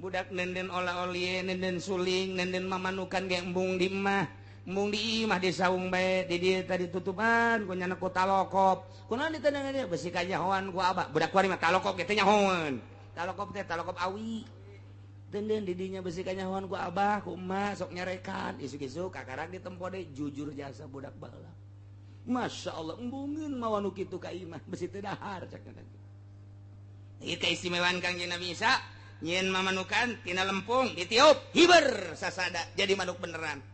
budak nenden ola-olie nenden suling nenden mamanukan ge embung di imah embung di imah di saung bae di dieu tadi tutupan ku nyana ku talokop kunaon ditendengan dieu besi kanyahoan ku abah budak kuari mah talokop ge teh nyahoan talokop teh talokop awi denden di dinya besi kanyahoan ku abah ku emak sok nyarekan isuk-isuk kakarak ditempo deui jujur jasa budak baheula Masya Allah embungeun mawa nu kitu ka imah besi teu dahar cak teh. Ieu keistimewaan Kangjeng Nabi Isa nyieun mamanukan tina lempung ditiup hiber sasada jadi manuk beneran.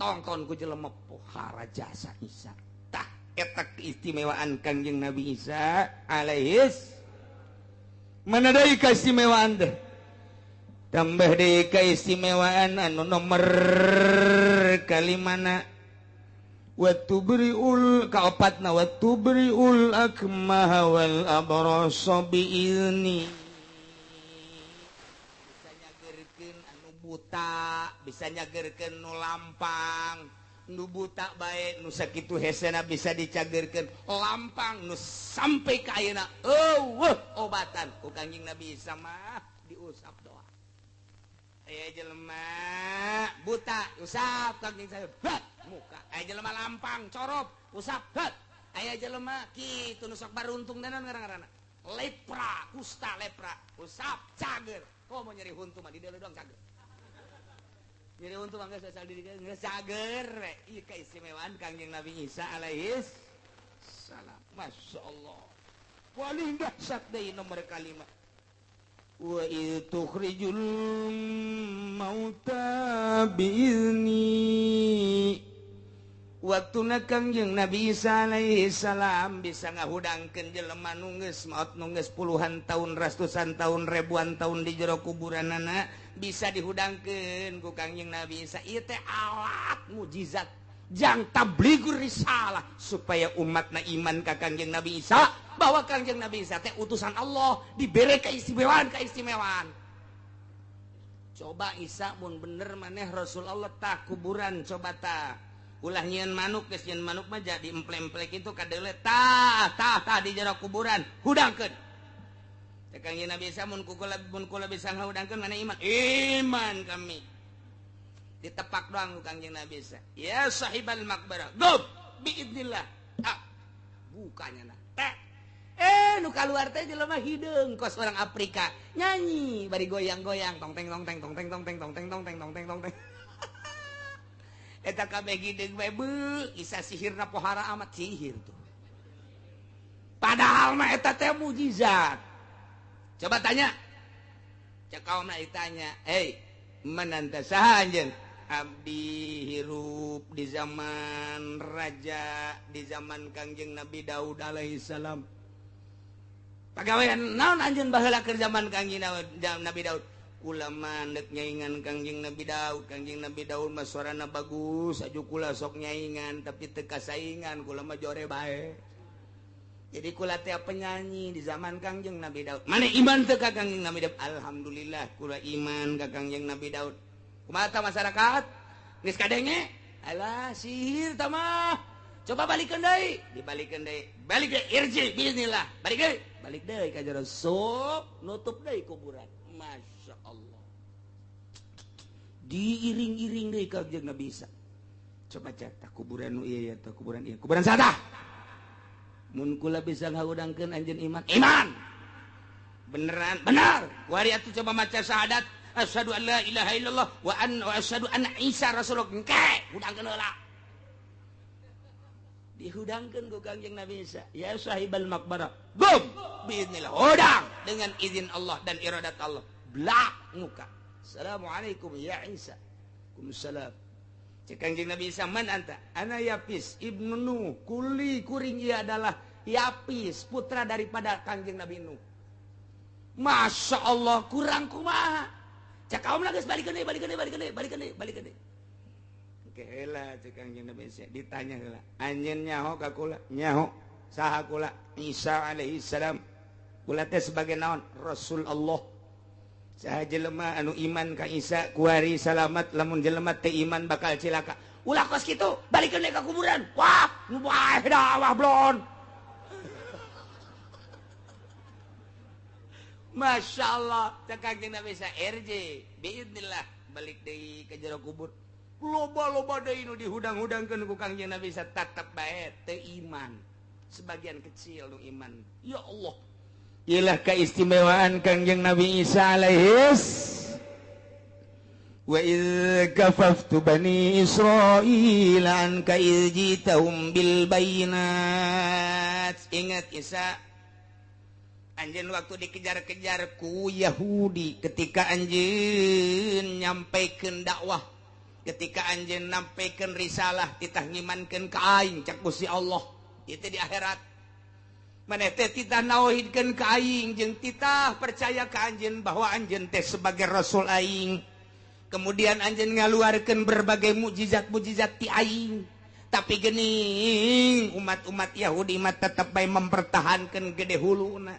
Tongton ku jelema pohara jasa Isa. Tah eta keistimewaan Kangjeng Nabi Isa alaihis. Mana deui keistimewaan teh? Tambah deui keistimewaan anu nomor kalimana wa tubriul kaopatna wa tubriul akmaha wal abrasa biizni. Bisa nyagerkeun anu buta, bisa nyagerkeun nu lampang, nu buta bae nu sakitu hesena bisa dicagerkeun, lampang nu sampai ka ayeuna eueuh obatan ku Kangjeng Nabi Isa mah diusap doa. Aya jelema buta usap Kangjeng saya bat muka, aya jelema lampang corop usap bat, aya jelema kitu nu sok baruntung danan ngaran-ngaranna lepra, kusta lepra usap cager. Komo nyeri huntu mah di dieu doang cager. Nyeri huntu mah geus asal diri geus cager we. Ieu keistimewaan Kangjeng Nabi Isa alaihis salam. Masya Allah. Paling dahsyat deui nomor kalima. Wa idh tukhrijul mauta biizni. Waktuna Kangjeng Nabi Isa alaihi salam bisa ngahudangkeun jelema nu geus maot nu geus puluhan tahun, ratusan tahun, ribuan tahun di jero kuburanana bisa dihudangkeun ku Kangjeng Nabi Isa. Ieu teh alat mujizat jang tablighur risalah supaya umatna iman ka Kangjeng Nabi Isa bahwa Kangjeng Nabi Isa teh utusan Allah, dibere keistimewaan-keistimewaan. Coba Isa mun bener maneh Rasul Allah tah kuburan coba tah. Ulah nyieun manuk geus nyieun manuk mah jadi emple-emple kitu kadeule tah tah tah di jero kuburan hudangkeun. Teh Kangjeng Nabi Isa mun kula bisa ngahudangkeun maneh iman. Iman kami. Ditepak doang ku Kangjeng Nabi Isa. Ya sahibal maqbarah, gub biidznillah. Ah, bukanya nah. Teh. Nu kaluar teh jelema hideung kos orang Afrika. Nyanyi bari goyang-goyang tong teng tong teng tong teng tong teng tong teng tong teng tong teng tong teng. Eta kabeh hideung bae beuh, Isa sihirna pohara amat sihir tuh. Padahal mah eta teh mujizat. Coba tanya. Cek kaumna ditanya, "Hei, mananta saha anjeun?" Abdi hirup di zaman raja, di zaman Kangjeng Nabi Daud alaihi salam. Pagawean naon anjeun baheula keur zaman Kangjeng Nabi Daud? Kula mah deuk nyaingan Kangjeng Nabi Daud. Kangjeng Nabi Daud mah suarana bagus, aju kula sok nyaingan tapi teu kasaingan, kula mah jore bae. Jadi kula teh penyanyi di zaman Kangjeng Nabi Daud. Mana iman teu ka Kangjeng Nabi Daud? Alhamdulillah kula iman ka Kangjeng Nabi Daud. Kumaha masyarakat? Geus kadenge? Alah sihir tah mah. Coba balikeun deui, dibalikeun deui. Balik deui irji bismillah. Balik deui. Balik deui ka jero sup, nutup deui kuburan. Masya Allah. Diiring-iring deui ka Kangjeng Nabi Isa. Coba cek tah kuburan nu ieu ya tah kuburan ieu. Kuburan saha? Mun kula bisa ngahudangkeun anjeun iman. Iman. Beneran, benar. Kuari atuh coba maca syahadat. Asyhadu an la ilaha illallah wa an wa asyhadu anna Isa rasulullah. Engke hudangkeun heula. Dihudangkeun ku Kangjeng Nabi Isa. Ya sahibal maqbarah. Gum biiznillah. Hudang dengan izin Allah dan iradat Allah. Blak muka. Assalamualaikum ya Isa. Waalaikumsalam. Cek Kangjeng Nabi Isa, man anta? Ana Yapis ibnu Nuh. Kuli kuring ia adalah Yapis, putra daripada Kangjeng Nabi Nuh. Masya Allah, kurang kumaha. Cek kaum geus balikeun deui, balikeun deui, balikeun deui, balikeun deui, balikeun deui. Oke heula cek Kangjeng Nabi Isa, ditanya heula. Anjeun nyaho ka kula? Nyaho. Saha kula? Isa alaihi salam. Kula teh sebagai naon? Rasul Allah. Saha jelema anu iman ka Isa kuari salamat, lamun jelema teu iman bakal cilaka. Ulah kos kitu, balikeun deui ka kuburan. Wah, nu bae dah wah blon. Masya Allah, cek Kangjeng Nabi Isa RJ biidznillah balik deui ka jero kubur. Loba-loba deui nu dihudang-hudangkeun ku Kangjeng Nabi Isa tetep bae teu iman. Sebagian kecil nu iman. Ya Allah. Ilah keistimewaan Kangjeng Nabi Isa alaihis. Wa idz kafaftu bani Israil anka idz jitahum bil bayinat. Ingat Isa, anjeun waktu dikejar-kejar ku Yahudi ketika anjeun nyampaikeun dakwah, ketika anjeun nyampaikeun risalah, titah ngimankeun ka aing cak Gusti Allah. Itu di akhirat. Maneh teh titah nauhidkeun ka aing jeung titah percaya ka anjeun bahwa anjeun teh sebagai rasul aing. Kemudian anjeun ngaluarkeun berbagai mukjizat-mukjizat ti aing. Tapi geuning umat-umat Yahudi mah tetep bae mempertahankan gede huluna.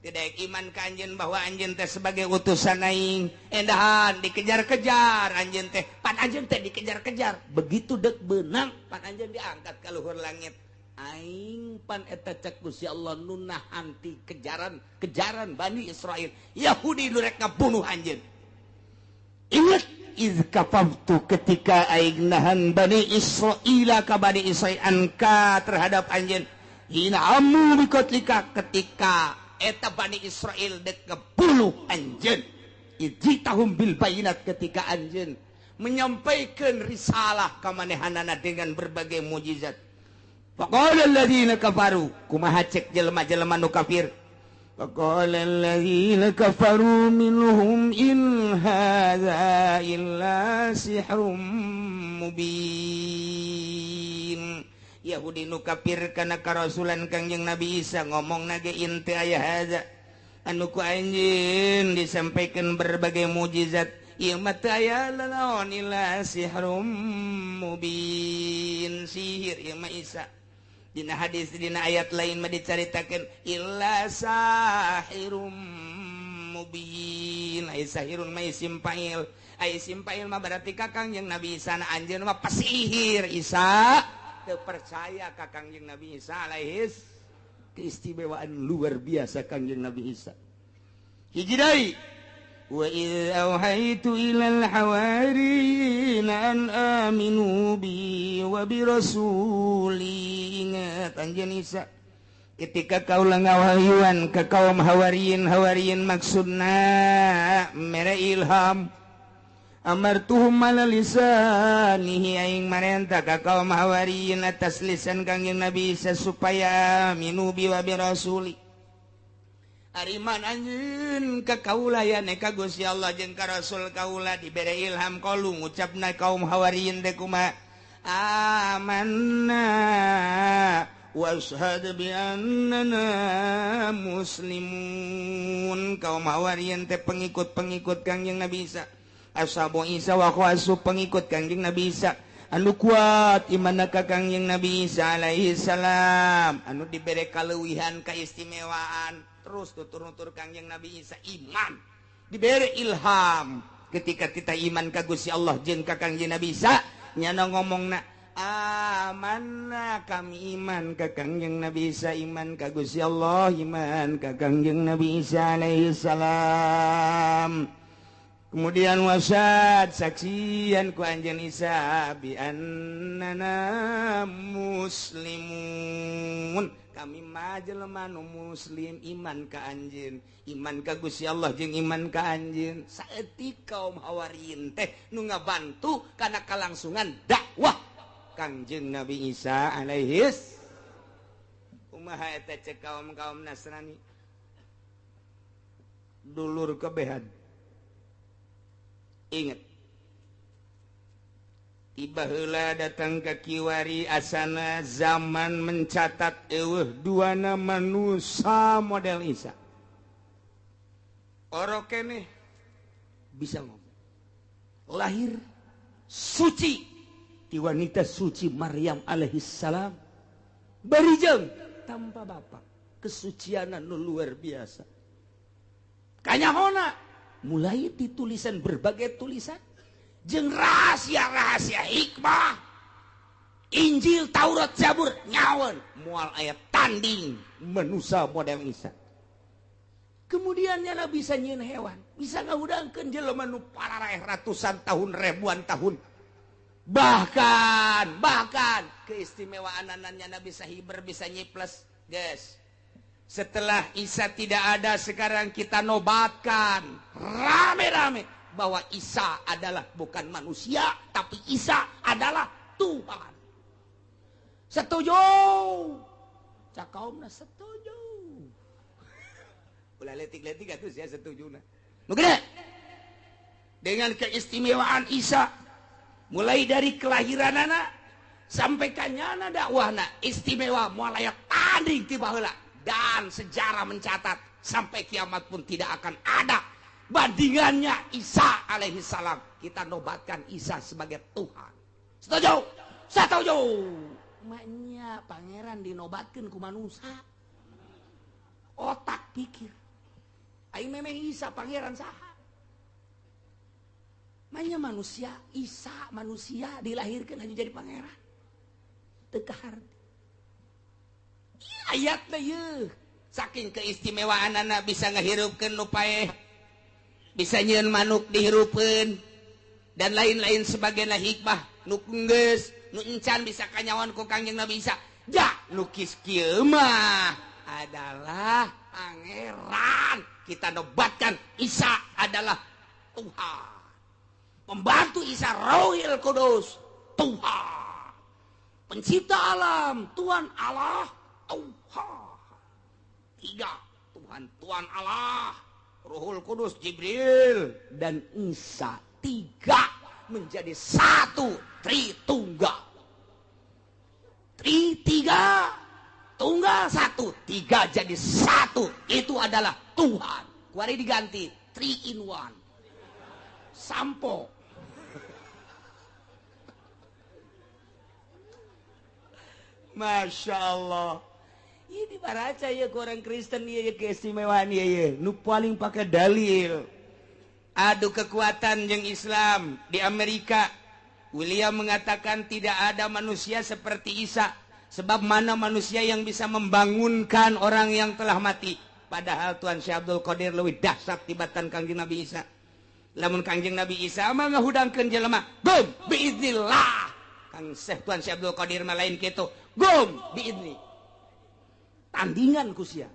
Tidak iman ka anjeun bahwa anjeun teh sebagai utusan aing. Endahan dikejar-kejar anjeun teh, pan anjeun teh dikejar-kejar. Begitu dek beunang pan anjeun diangkat ka luhur langit. Aing pan eta cek Gusti Allah nu nahan ti kejaran-kejaran Bani Israel. Yahudi nu rek ngabunuh anjeun. Ingat iz kafaftu ketika aing nahan Bani Israila ka Bani Israil anka terhadap anjeun. Hina amu bikotlika ketika eta Bani Israel dek ngebunuh anjeun. Ijitahum bil bayinat ketika anjeun menyampaikan risalah ka manehanana dengan berbagai mukjizat. Faqala alladziina kafaru kumaha cek jelema-jelema nu kafir. Faqala alladziina kafaru minhum in hadza illa sihrum mubin. Yahudi nu kafir kana karasulan Kangjeng Nabi Isa ngomong nage in teu aya hadza anu ku anjeun disampaikan berbagai mukjizat ieu mah teu aya lalaon illa sihrum mubin, sihir ieu mah Isa. Dina hadis dina ayat lain mah dicaritakeun illa sahirum mubin. Ai sahirun mah isim fa'il, ai isim fa'il mah berarti ka Kangjeng Nabi Isa na anjeun mah pasihir Isa. Teu percaya ka Kangjeng Nabi Isa alaihis keistimewaan luar biasa Kangjeng Nabi Isa. Hiji deui, wa idz auhaitu ilal hawariyin an aminu bi wa bi rasuli. Ingat anjeun Isa ketika kaula ngawahyuan ka kaum hawariyin, hawariyin maksudna mere ilham. Amartuhum ala lisanihi aing marenta ka kaum hawariyin atas lisan Kangjeng Nabi Isa supaya aminu bi wa bi rasuli. Ariman anjeun ka kaula ya ne ka Gusti Allah jeung ka Rasul kaula dibere ilham kalu ngucapna kaum hawariyin teh kumaha amanna washhad bi annana muslimun. Kaum hawariyin teh pengikut-pengikut Kangjeng Nabi Isa, ashabu Isa wa khawasu pengikut Kangjeng Nabi Isa anu kuat imanna ka Kangjeng Nabi Isa alaihi salam, anu dibere kaleuwihan keistimewaan terus tutur-nutur Kangjeng Nabi Isa iman dibere ilham ketika kita iman ka Gusti Allah jeung ka Kangjeng Nabi Isa nyana ngomongna amanna kami iman ka Kangjeng Nabi Isa, iman ka Gusti Allah, iman ka Kangjeng Nabi Isa alaihi salam. Kemudian wasad saksian ku anjeun Isa bi annana muslimun. Kami mah jelema nu muslim iman ka anjeun, iman ka Gusti Allah jeung iman ka anjeun. Saeutik kaum hawariyin teh nu ngabantu kana kalangsungan dakwah Kangjeng Nabi Isa alaihis. Kumaha eta cek kaum-kaum Nasrani? Dulur kebehan. Ingat tiba heula datang ke kiwari asana zaman mencatat eueuh dua nama manusia model Isa. Orok keneh bisa ngomong. Lahir suci ti wanita suci Maryam alaihi salam. Barijeng tanpa bapak. Kesucianan nu luar biasa. Kanyahona mulai ditulisan berbagai tulisan jeung rahasia-rahasia hikmah Injil, Taurat, Zabur nyawan moal aya tanding manusia model Isa. Kemudian nyana bisa nyieun hewan, bisa ngahudangkeun jelema nu pararaeh ratusan tahun, ribuan tahun. Bahkan keistimewaan nyana bisa hiber, bisa nyiples, guys. Setelah Isa tidak ada, sekarang kita nobatkan rame-rame bahwa Isa adalah bukan manusia, tapi Isa adalah Tuhan. Setuju? Cak kaumna setuju. Ulah letik-letik atuh sia setujuna. Nu gede. Dengan keistimewaan Isa mulai dari kelahiranana sampai kanyana dakwahna istimewa moal aya tanding ti baheula. Dan sejarah mencatat sampai kiamat pun tidak akan ada bandingannya Isa alaihi salam. Kita nobatkan Isa sebagai Tuhan. Setuju? Setuju. Maknya pangeran dinobatkan ku manusia. Otak pikir. Aing memang Isa pangeran saha? Maknya manusia, Isa manusia dilahirkan hanya jadi pangeran. Teu kaharti. Ayatna yeuh. Saking keistimewaan anak bisa ngahirupkeun nu paeh, bisa nyieun manuk dihirupeun dan lain-lain sebagainya hikmah nu geus nu encan bisa kanyawan ku Kangjeng Nabi Isa. Ja lukis kieu mah adalah pangeran. Kita nobatkan Isa adalah Tuhan. Pembantu Isa Rohil Kudus Tuhan. Pencipta alam Tuhan Allah Tuhan. Tiga Tuhan, Tuhan Allah, Ruhul Kudus Jibril dan Isa, tiga menjadi satu, Tritunggal. Tri tiga, tunggal satu, tiga jadi satu, itu adalah Tuhan. Kuari diganti 3 in 1. Sampo. Masya Allah. Ini baraca ya ke orang Kristen ya keistimewaan ya ya. Nu paling pakai dalil. Adu kekuatan jeung Islam di Amerika. William mengatakan tidak ada manusia seperti Isa. Sebab mana manusia yang bisa membangunkan orang yang telah mati. Padahal Tuhan Syekh Abdul Qadir leuwih dahsyat tibatan Kangjeng Nabi Isa. Lamun Kangjeng Nabi Isa mah ngahudangkeun jelema, gum biiznillah. Kang Syekh Tuhan Syekh Abdul Qadir mah lain kitu. Gum biizni. Tandingan ku sia.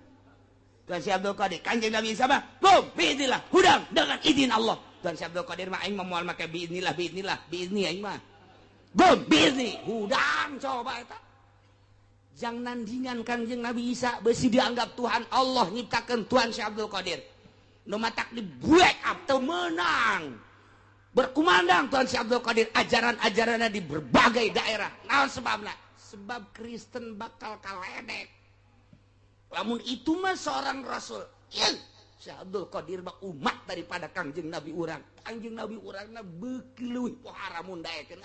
Tuhan Syekh Abdul Qadir, Kangjeng Nabi Isa mah gum biiznillah, hudang dengan izin Allah. Tuhan Syekh Abdul Qadir mah aing mah moal make biiznillah, biiznillah, biizni aing mah. Gum biizni, hudang coba eta. Jang nandingan Kangjeng Nabi Isa besi dianggap Tuhan Allah nyiptakeun Tuhan Syekh Abdul Qadir. Nu matak di break up teu meunang. Berkumandang Tuhan Syekh Abdul Qadir ajaran-ajaranna di berbagai daerah. Naon sebabna? Sebab Kristen bakal kaledek. Lamun itu mah seorang rasul. Ieu Syekh Abdul Qadir mah umat daripada Kangjeng Nabi urang. Kangjeng Nabi urangna beuki leuwih pohara mun daekeun.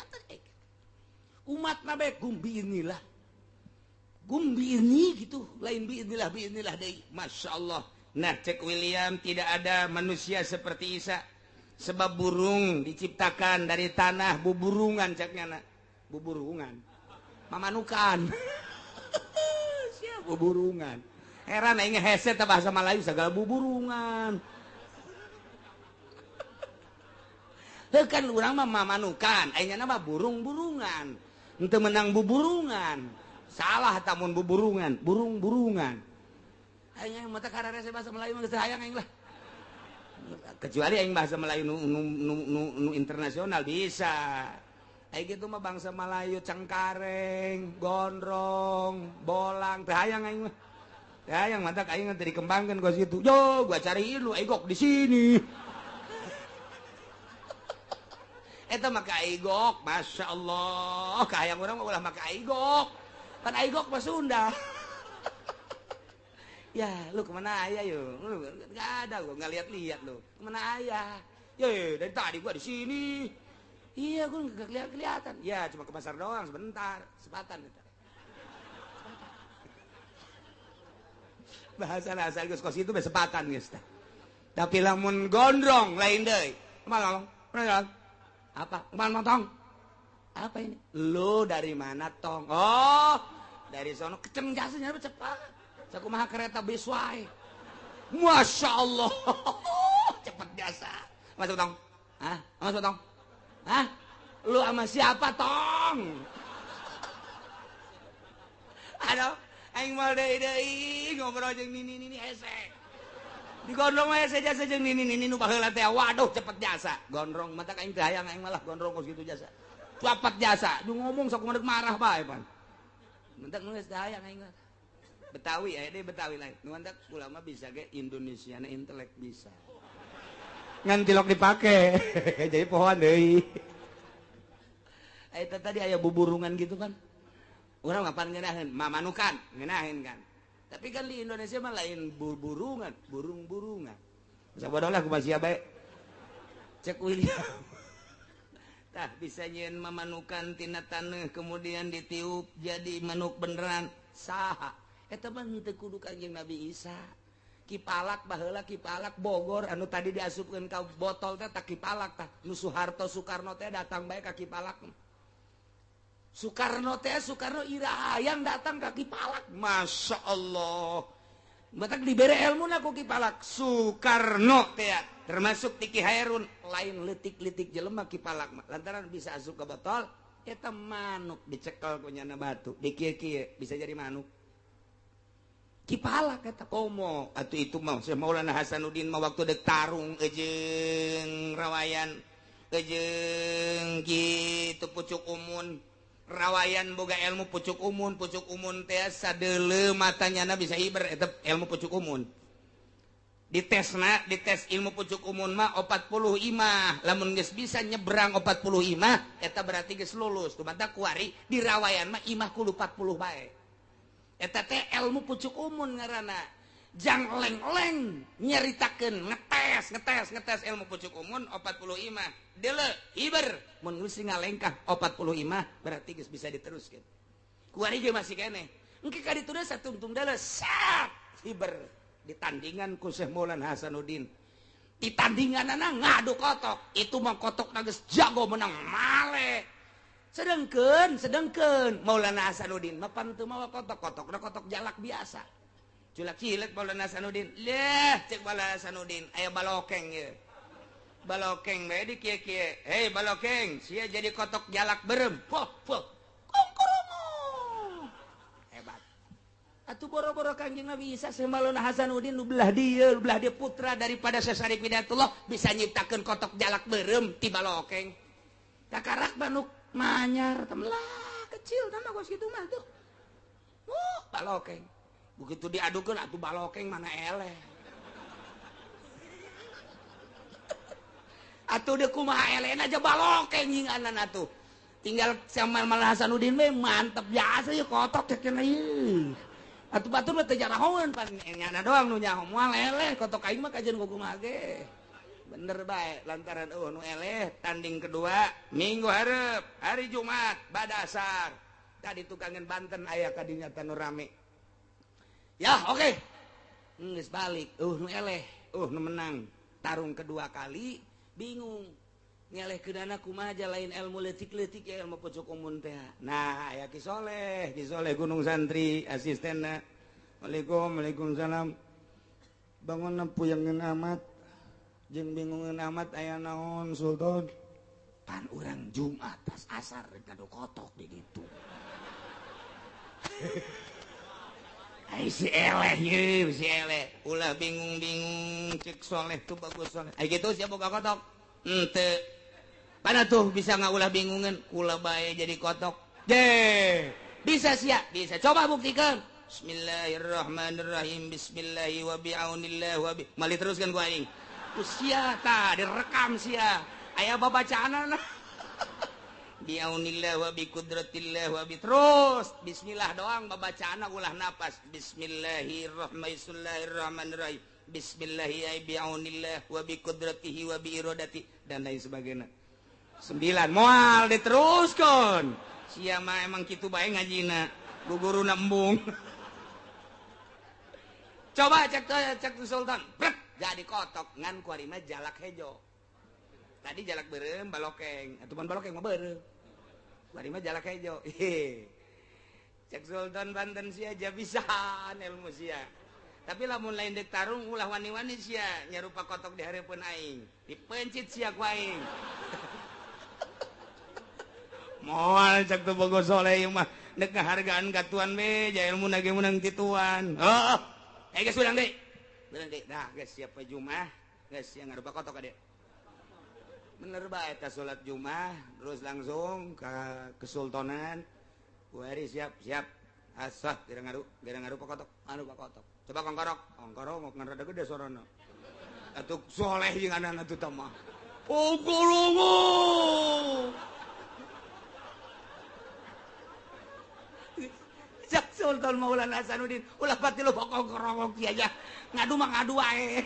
Umatna bae gum biiznillah. Gum biizni gitu, lain biiznillah biiznillah deui. Masya Allah. Nah, cek William tidak ada manusia seperti Isa. Sebab burung diciptakan dari tanah, buburungan ceknya nak. Buburungan. Mamanukan. Siap buburungan. Heran aing hese teh bahasa Melayu segala buburungan. Heuh kan urang mah mamanukan, aing mah burung-burungan. Henteu menang buburungan. Salah tamun buburungan, burung-burungan. Aing mata kararese bahasa Melayu mah geus hayang aing lah. Kecuali aing bahasa Melayu nu internasional bisa. Aing kitu mah bangsa Melayu cengkareng, gondrong, bolang, teu hayang aing mah. Teu hayang mata aing teh dikembangkeun ka situ. Yo, gua cariin lu aigok di sini. Eta mah ka aigok, masyaallah. Kahayang urang mah ulah make aigok. Pan aigok mah Sunda. Ya, lu kemana ayah yo? Lu nggak ada, gua nggak lihat-lihat lu. Kemana ayah? Ye, dari tadi gua di sini. Iya, gua nggak kelihatan. Ya, cuma ke pasar doang sebentar, sepatan. Bahasa asal geus kos itu besepatan geus tah. Tapi lamun gondrong lain deui. Kemana tong? Apa? Kemana tong? Apa ini? Lu dari mana tong? Oh, dari sono keceng jasanya cepat. Sakumaha kereta bis wae. Masya Allah. Cepet jasa. Masuk tong. Hah? Masuk tong. Hah? Lu sama siapa tong? Aduh, aing moal deui-deui ngobrol jeung nini-nini hese. Digondrong mah hese jasa jeung nini-nini nu baheula teh. Waduh, cepet jasa. Gondrong mata aing teh hayang aing malah gondrong kos kitu jasa. Cepet jasa. Nu ngomong sakumaha marah bae pan. Mentak nu geus teh hayang aing mah. Betawi aya deui Betawi lain. Nu mantak ulama bisa ge Indonesia na intelek bisa. Ngan tilok dipake. Jadi pohoan deui. Eta tadi aya buburungan gitu kan. Urang mah pan ngeunaheun, mamanukan, ngeunaheun kan. Tapi kan di Indonesia mah lain burungan, burung-burungan. Bisa bodoh lah kumaha sia bae. Cek William. Tah bisa nyieun mamanukan tina taneuh kemudian ditiup jadi manuk beneran. Saha? Eta mah teu kudu Kanjeng Nabi Isa. Ki Palak baheula Ki Palak Bogor anu tadi diasupkeun ka botol teh tah Ki Palak tah. Nu Soeharto Soekarno teh datang bae ka Ki Palak. Soekarno teh Soekarno ira hayang datang ka Ki Palak. Masya Allah. Matak dibere ilmuna ku Ki Palak. Soekarno teh termasuk Tiki Hairun lain leutik-leutik jelema Ki Palak mah. Lantaran bisa asup ke botol eta manuk dicekel ku nyana batu dikieu-kieu bisa jadi manuk. Ki Palak eta komo atuh itu mah Syekh Maulana Hasanuddin mah waktu dek tarung jeung rawayan jeung kitu pucuk umun rawayan boga ilmu pucuk umun teh sadeuleu matanyana bisa hiber eta ilmu pucuk umun. Ditesna dites ilmu pucuk umun mah 40 imah lamun geus bisa nyebrang 40 imah eta berarti geus lulus. Kumaha kuari di rawayan mah imah kudu 40 bae. Eta teh ilmu pucuk umun ngaranna. Jang leng-leng nyaritakeun ngetes ilmu pucuk umun 40 imah. Deuleu hiber mun geus ngalengkah 40 imah berarti geus bisa diteruskeun. Kuari ge masih keneh. Engke ka ditu deui satungtung deuleu sat hiber ditandingan ku Syekh Maulana Hasanuddin. Ditandinganana ngadu kotok. Itu mah kotokna geus jago menang male. Sedengkeun Maulana Hasanuddin mah pan teu mawa kotok, kotokna kotok jalak biasa. Culak cilek Maulana Hasanuddin. Leh cek Maulana Hasanuddin aya balokeng ieu. Balokeng bae di kieu-kieu. Hei balokeng, sia jadi kotok jalak berem. Poh poh. Kongkorong. Hebat. Atuh boro-boro Kanjeng Nabi Isa Syekh Maulana Hasanuddin nu belah dieu, putra daripada Syekh Syarif Hidayatullah bisa nyiptakeun kotok jalak berem ti balokeng. Takarak manuk manyar temelah kecil nama gos gitu mah tuh. Balokeng. Begitu diadukeun atuh balokeng mana eleh. Atuh deui kumaha elehna aja balokeng nyinganan atuh. Tinggal sama Maulana Hasanuddin we mantep biasa ieu kotok teh cenah ieu. Atuh batur mah teu jarahoeun pan nyana doang nu nyaho moal eleh kotok aing mah kajeun kumaha ge. Bener bae lantaran nu eleh tanding kedua minggu hareup hari Jumat bada asar tadi tukangan Banten aya kadinya tanu rame ya oke geus balik nu eleh nu menang tarung kedua kali bingung ngeleh keunana kumaha aja lain ilmu leutik-leutik ya ilmu pucuk umun teh. Nah aya Ki Soleh Gunung Santri asistenna. Waalaikum waalaikumsalam bangunna puyangeun amat jeung bingungeun amat aya naon Sultan pan urang Jumat tas asar rek ngadu kotok di ditu. Ai si eleh ieu si eleh ulah bingung-bingung cek Soleh tuh bagus Soleh. Ai kitu sia boga kotok henteu pana tuh bisa ngaulah bingungeun kula bae jadi kotok je bisa sia bisa coba buktikan. Bismillahirrahmanirrahim bismillahi wa bi'aunillah wa bi mali teruskan ku aing. Usia ta direkam sia aya babacaanana biaunillah wa bi qudratillah wa bi terus bismillah doang babacaanna ulah napas bismillahirrahmanirrahim bismillahi biaunillah wa bi qudratihi wa bi iradati dan lain sebagainya. 9 moal diteruskeun sia mah emang kitu bae ngajina guguruna embung. Coba cek Sultan brek jadi kotok ngan kuari mah jalak hejo. Tadi jalak beureum balokeng, atuh mun balokeng mah beureum. Kuari mah jalak hejo. Cek Sultan Banten sia aja bisaan ilmu sia. Tapi lamun lain dek tarung ulah wani-wani sia nyarupa kotok di hareupeun aing. Dipencit sia ku aing. Moal cek teu bogo soleh ieu mah deuk ngahargaan ka tuan we, ja ilmuna ge meunang ti tuan. Heuh. Geus urang deui. Nah, guys, siapa Jumat, guys yang ngarupa kotok adek. Bener bae eta salat Jumat, terus langsung ke Kesultanan. Wari siap, siap. Asah gara ngarupa kotok, anu kotok. Coba kongkorok, kongkorok ngan rada gede sorana. Atuh soleh jeung anak atuh tah mah. Kongkorok. Cak Sultan Maulana Hasanuddin ulah pati lo bokong kerongok aja ngadu mah ngadu wae.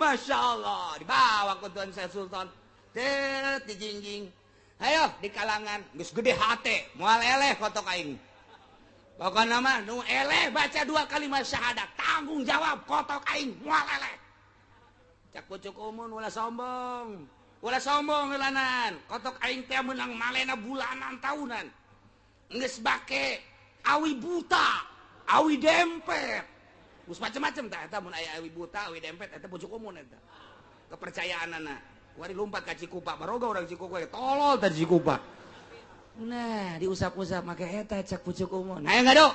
Masya Allah dibawa ke Tuan Syekh Sultan tet dijingjing ayo di kalangan geus gede hate moal eleh kotok aing pokona mah nu eleh baca 2 kalimat syahadat tanggung jawab kotok aing moal eleh. Cak pucuk umun ulah sombong heulanan kotok aing teh meunang malena bulanan tahunan geus bake awi buta awi dempet geus macem-macem tah eta mun aya awi buta awi dempet eta pucuk umun eta kepercayaanana kuari lompat ka Cikupa baroga urang Cikupa tolol tadi Cikupa. Nah diusap-usap make eta cak pucuk umun aya ngado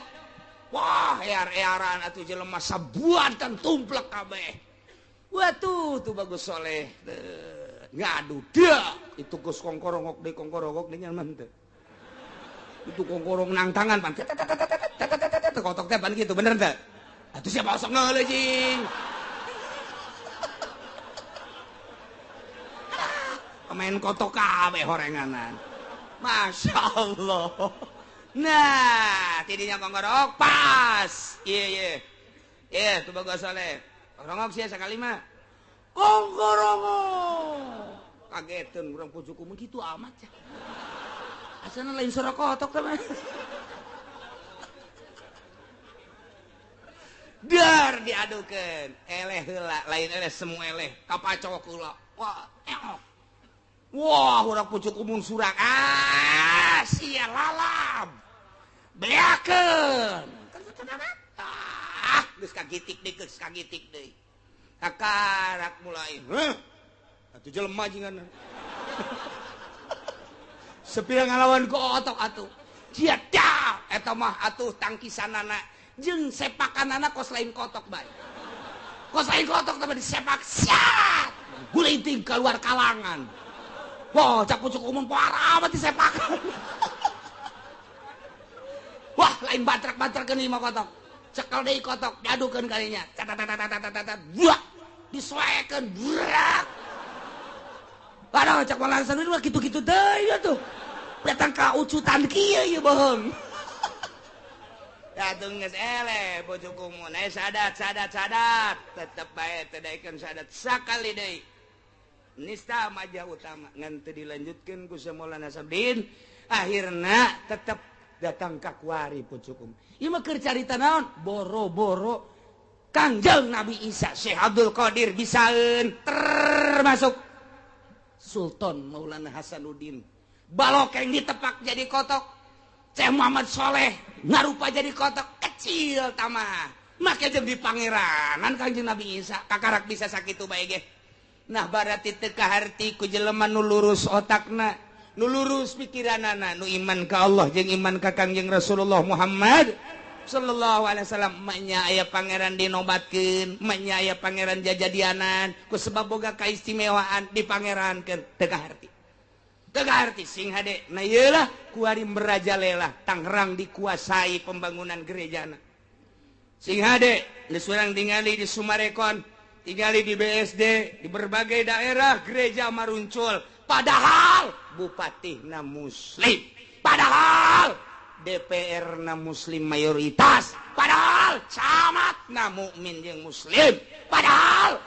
wah ear-earan atuh jelema sabuatan tumplek kabeh. Watuh tuh bagus soleh ngadu dia itu geus kongkorongok deui kongkorongok deui nyaman teh itu kongkorong nang tangan pan kotok teh pan gitu bener teh atuh siapa osok ngeuleuh jing pemain kotok kabeh horenganan. Masya Allah. Nah tidinya kongkorong pas iya iya iya tuh bagus soleh kongkorongok sih sekali mah kongkorongok kagetan urang pucuk umum gitu amat ya asalnya lain suara kotok teman. Dar diadukeun eleh heula lain eleh semua eleh kapacok heula wah eok wah urang pucuk umum surak ah sia lalab beakeun ah geus kagitik deui geus kagitik deui kakarak mulai heuh atuh jelema jingan sepira ngalawan kotok atuh sia dah eta mah atuh tangkisanana jeung sepakanana kos lain kotok bae kos lain kotok tapi disepak siat gulinting keluar kalangan. Wah cak pucuk umum parah amat disepakan. Wah lain batrak-batrakeun ieu mah kotok cekel deui kotok diadukeun kalinya tat buah disoekeun burak. Aduh cak Maulana Hasanuddin mah kitu-kitu deui atuh datang ka ucutan kieu ieu bohong. Atuh geus eleh pucuk umum sadat sadat sadat tetep bae teu daekeun sadat sakali deui nista majah utama ngan teu dilanjutkeun ku Maulana Hasanuddin akhirna tetep datang ka kuari pucuk umum ieu mah keur carita naon boro-boro Kangjeng Nabi Isa Syekh Abdul Qadir bisaeun termasuk Sultan Maulana Hasanuddin balokeng ditepak jadi kotok Syekh Muhammad Soleh ngarupa jadi kotok kecil tamah make jeung di pangeranan Kangjeng Nabi Isa kakarak bisa sakitu bae ge. Nah berarti teu kaharti ku jelema nu lurus otakna nu lurus pikiranana nu iman ka Allah jeung iman ka Kangjeng Rasulullah Muhammad sallallahu alaihi wasallam nya aya pangeran dinobatkeun nya aya pangeran jajadianan ku sebab boga kaistimewaan dipangerankeun teu kaharti teu kaharti sing hade. Nah ieu lah kuari merajalela Tangerang dikuasai pembangunan gerejana sing hade geus urang tingali di Sumarekon tingali di BSD di berbagai daerah gereja maruncul padahal bupatihna muslim padahal DPR na muslim mayoritas padahal camat na mukmin jeung muslim padahal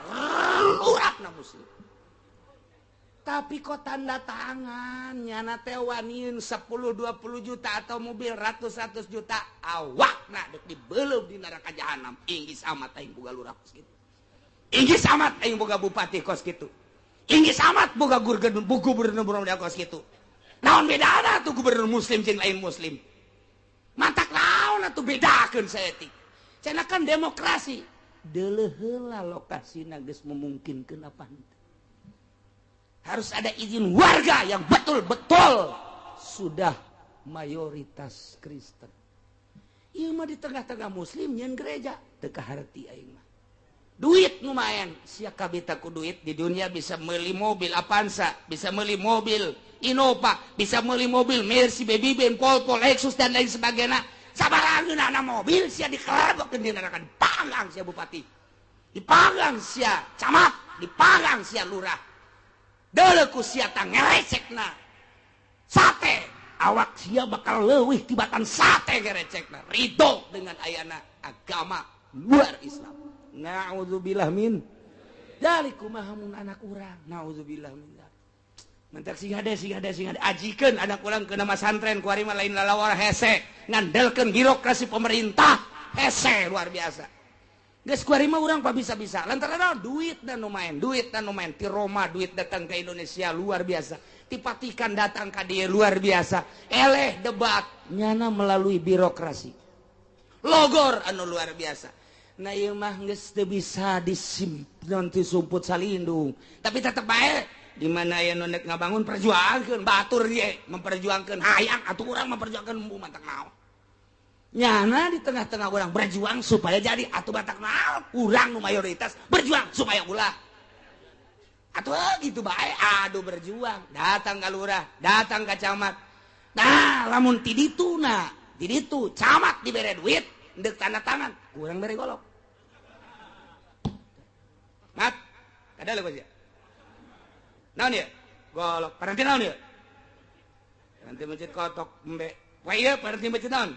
lurah na muslim tapi kok tanda tangan nyana teh waniun 10-20 juta atau mobil ratus-ratus juta awakna dek dibeleup di neraka jahanam inggis amat aing boga lurah kos kitu inggis amat aing boga bupati kos kitu inggis amat boga gubernur kos kitu naon bedana tuh gubernur muslim jeung lain muslim matak naon atuh bedakeun saeutik cenah kan demokrasi deuleuh heula lokasina geus memungkinkeun apa henteu harus ada izin warga yang betul-betul sudah mayoritas Kristen ieu mah di tengah-tengah muslim nyeun gereja teu kaharti aing mah duit lumayan sia kabita ku duit di dunia bisa meuli mobil Avanza bisa meuli mobil Innova bisa meuli mobil Mercy Baby Benz Volvo Lexus dan lain sebagainya sabarangeunana mobil sia dikelebokeun di neraka dipanggang sia bupati dipanggang sia camat dipanggang sia lurah deuleu ku sia tah ngeresekna sate Awak sia bakal leuwih tibatan sate gerecekna. Ridho dengan ayana agama luar Islam. Na'udzubillah min dzalik, kumaha mun anak urang. Na'udzubillah min dzalik. Mentak sing hade sing hade sing hade ajikeun anak urang ke nama santren kuari mah lain lalawar hese, ngandelkeun birokrasi pemerintah hese luar biasa. Geus kuari mah urang bisa-bisa lantaran duit dan nu main, duit dan nu main ti Roma duit datang ke Indonesia luar biasa. Ti Vatikan datang ka dieu luar biasa. Eleh debat nyana melalui birokrasi. Logor anu luar biasa. Nah ieu mah geus teu bisa disimpen ti sumput salindung. Tapi tetep bae di mana aya nu nek ngabangun perjuangkeun batur ye memperjuangkeun hayang atuh urang memperjuangkeun embung matak naon. Nyana di tengah-tengah orang berjuang supaya jadi atuh batak naon urang nu mayoritas berjuang supaya ulah atuh gitu bae aduh berjuang datang ka lurah datang ka camat. Nah lamun ti ditu na ti ditu camat dibere duit ndek tanda tangan kurang bere golok mat kada leuh sia naon ieu golok paranti naon ieu paranti masjid kotok embe wae ieu paranti masjid naon.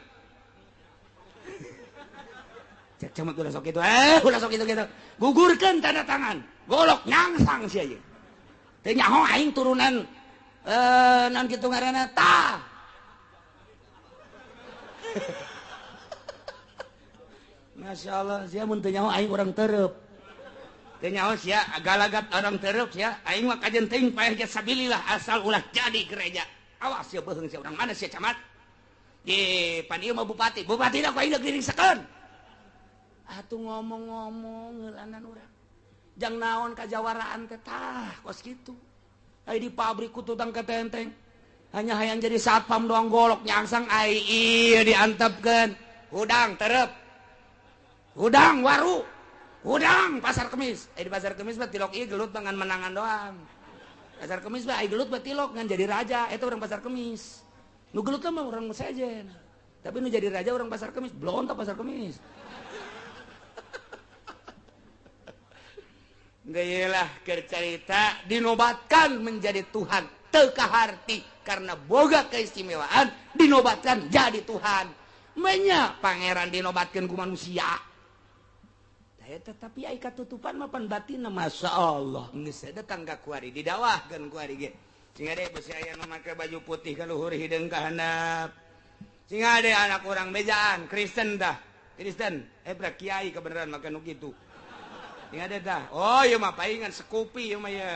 Cek camat ulah sok itu, ulah sok itu gitu. Gugurkeun tanda tangan, golok nyangsang sia ieu. Teu nyaho aing turunan naon kitu ngaranna tah. Masya Allah, sia mun teu nyaho aing urang tereup. Teu nyaho sia galagat orang tereup sia, aing mah kajen teuing paeh ge sabilillah asal ulah jadi gereja. Awas sia beuheung sia urang mana sia camat. Ye, pan ieu mah bupati, bupati da ku aing diringsekeun. Atuh ngomong-ngomong ngeulanan urang. Jang naon kajawaraan teh tah kos kitu. Ai di pabrik ku tutang ketenteng. Hanya hayang jadi satpam doang golok nyangsang ai ieu diantepkeun. Hudang terep. Hudang waru. Hudang pasar kemis. Ai di pasar kemis mah tilok ieu gelut dengan menangan doang. Pasar kemis mah ai gelut mah tilok ngan jadi raja eta urang pasar kemis. Nu gelut mah urang sejen. Tapi nu jadi raja urang pasar kemis, blontok pasar kemis. Geulah keur carita dinobatkan menjadi Tuhan teu kaharti karena boga keistimewaan dinobatkan jadi Tuhan. Menya pangeran dinobatkan ku manusia. Tah tapi ai katutupan mah pan batinna Masya Allah. Geus datang ka kuari didawahkeun kuari ge. Sing ade besi aya nu make baju putih ka luhur hideung ka handap. Sing ade anak urang bejaan Kristen dah. Kristen, bra kiai kebenaran make nu kitu. Sing ade dah. Oh ieu mah paingan sekupi ieu mah ye.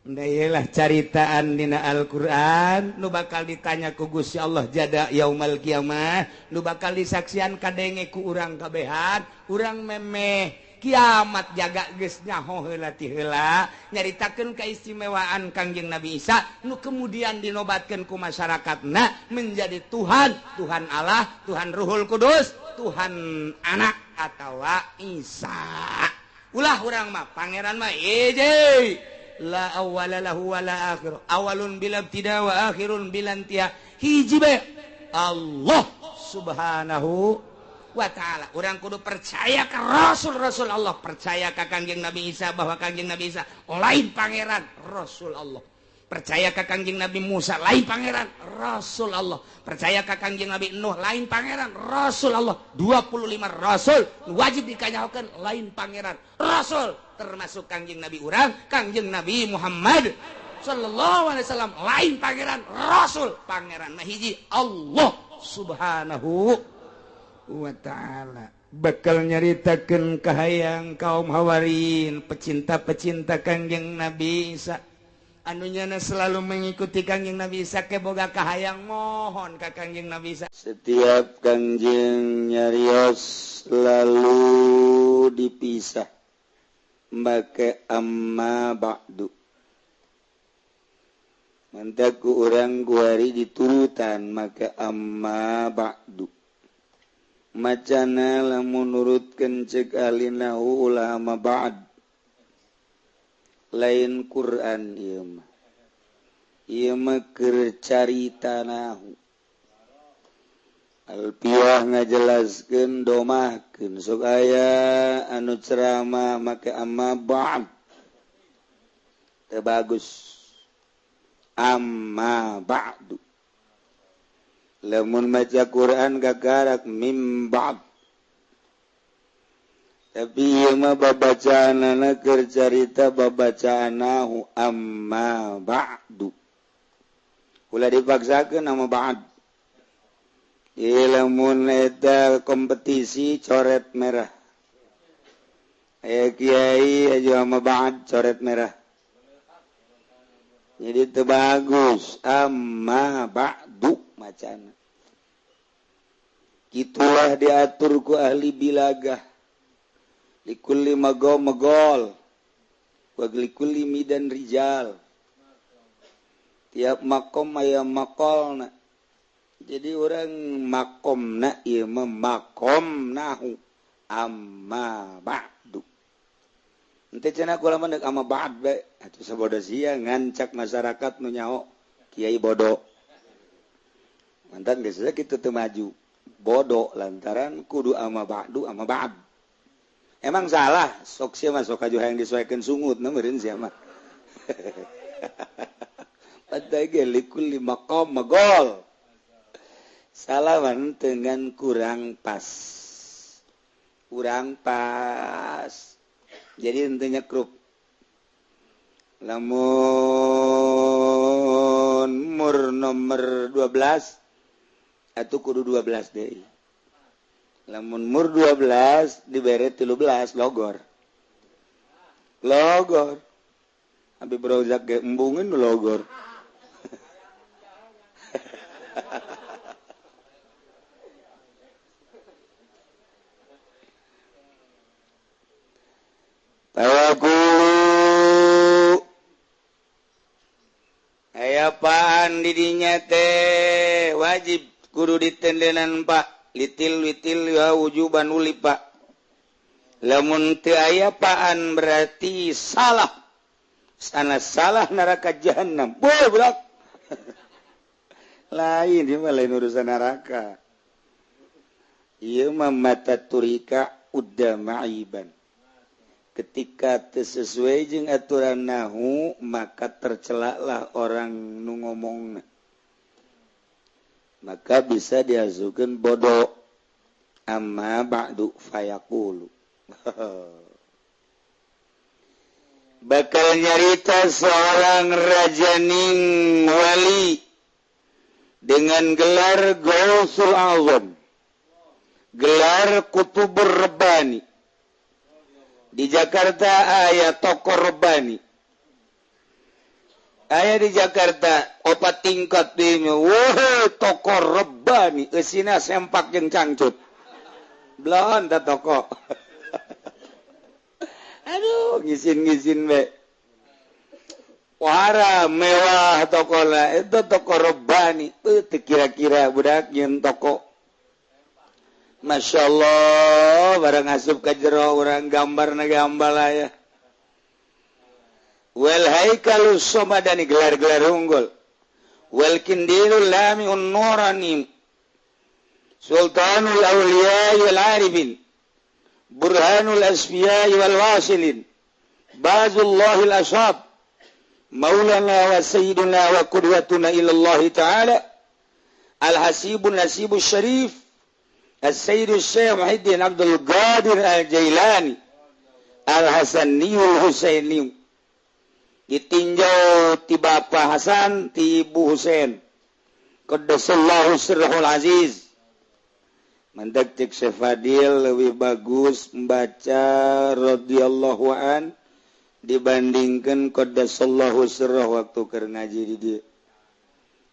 Ndayelah caritaan dina Al-Qur'an nu bakal ditanya ku Gusti Allah jada yaumal kiamah, nu bakal disaksian kadenge ku urang kabehan, urang memeh kiamat jaga geus nyaho heula ti heula nyaritakeun keistimewaan Kangjeng Nabi Isa nu kemudian dinobatkeun ku masyarakatna menjadi Tuhan, Tuhan Allah, Tuhan Ruhul Kudus, Tuhan Anak atawa Isa. Ulah urang mah pangeran mah hiji. La awwala lahu wa la akhir. Awalun bila ibtida wa akhirun bila intiha. Hiji bae Allah Subhanahu wa ta'ala. Urang kudu percaya ke Rasul-Rasul Allah, percaya ka Kangjeng Nabi Isa bahwa Kangjeng Nabi Isa lain pangeran, Rasul Allah. Percaya ka Kangjeng Nabi Musa lain pangeran, Rasul Allah. Percaya ka Kangjeng Nabi Nuh lain pangeran, Rasul Allah. 25 rasul wajib dikanyahokeun lain pangeran, Rasul termasuk Kangjeng Nabi urang, Kangjeng Nabi Muhammad sallallahu alaihi wasallam lain pangeran, Rasul. Pangeran mah hiji Allah Subhanahu wa ta'ala. Bakal nyaritakeun kahayang kaum Hawarin, pecinta-pecinta Kangjeng Nabi Isa anu nyana selalu mengikuti Kangjeng Nabi Isa ke boga kahayang mohon ka Kangjeng Nabi Isa. Setiap Kangjeng nyarios selalu dipisah make amma ba'du. Mantaku urang guari diturutan make amma ba'du. Macana lamun nurutkeun ceuk alinahu ulama ba'd. Lain Quran ieu mah. Ieu mah keur carita nahu. Alpiah ngajelaskeun domahkeun sok aya anu ceramah make amma ba'd. Teu bagus. Amma ba'du. Lamun maca Quran gagarak mim ba'd. Tapi ieu mah babacaanana keur carita babacaanahu amma ba'du. Ulah dipaksakeun amma ba'd. Ieu lamun eta kompetisi coret merah. Aya kiai aja amma ba'd coret merah. Jadi itu bagus amma ba'du macana. Itulah diatur ku ahli bilagah. Likulli magom magol wa likulli midan rijal. Tiap makom aya makolna. Jadi orang makomna ieu mah makom nahu amma ba'du. Ente cenah kula mah deuk amma ba'd bae. Atuh sabodo sia ngancak masyarakat nu nyaho kiai bodoh. Mantan geus kitu teu maju. Bodoh lantaran kudu amma ba'du amma ba'd. Emang salah, sok sia mah sok aju hayang disoekeun sungut na meureun sia mah. Padahal ge likulli maqam magol. Salaman dengan kurang pas. Kurang pas. Jadi intinya krup. Lamun mur nomor 12 atau kudu 12 deui. Lamun mur 12 dibere 13 logor. Logor. Habib Rozak ge embungeun logor. Tawakulu aya paan didinya teh wajib kudu ditendenan pak litil witil ya wujuban uli pak. Lamun teu aya paan berarti salah. Sana salah neraka jahanam. Boy budak. Lain ieu mah lain urusan neraka. Ieu mah mata turika udda ma'iban. Ketika sesuai jeung aturan nahu maka tercelaklah orang nu ngomongna. Maka bisa diasukeun bodoh. Amma ba'du fayaqulu. Bakal nyarita seorang rajaning wali dengan gelar Gausul Azam, gelar Kutubur Rabbani. Di Jakarta aya toko Rabbani. Aya di Jakarta opat tingkat dinya. Wah, toko Rabbani eusina sempak jeung cangcut. Belon ta toko. Aduh, ngisin-ngisin be. Wara mewah toko lah itu toko Rabbani. Teu kira-kira budak nyeun toko. Masya Allah, barang asup ka jero urang gambarna gambar aya. Wal haikalus somadani gelar-gelar unggul. Wal kindilul lamiun nurani. Sultanul awliya wal arifin. Burhanul asfiya wal wasilin. Bazullahil ashab. Maulana wa sayyiduna wa qudwatuna ila Allah ta'ala. Al-hasibun nasibus syarif. As-Sayyid Syekh Muhyiddin Abdul Qadir Al-Jailani Al-Hasaniyul Husaini. Ditinjau ti Bapak Hasan ti Ibu Husain. Qaddasallahu sirrahul aziz. Mantak cek Syekh Fadil lebih bagus membaca radhiyallahu an dibandingkan qaddasallahu sirrah waktu keur ngaji di dieu.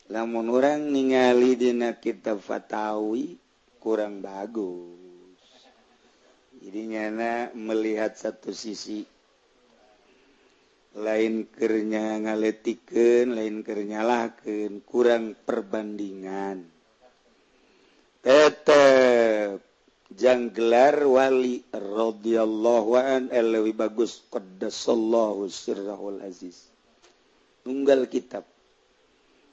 Lamun urang ningali dina kitab Fatawi kurang bagus. Jadi nyana melihat satu sisi, lain kernya ngaletikeun, lain keur nyalahkeun, kurang perbandingan. Tetep jang gelar wali radhiyallahu an leuwih bagus qaddasallahu sirrahul aziz. Tunggal kitab.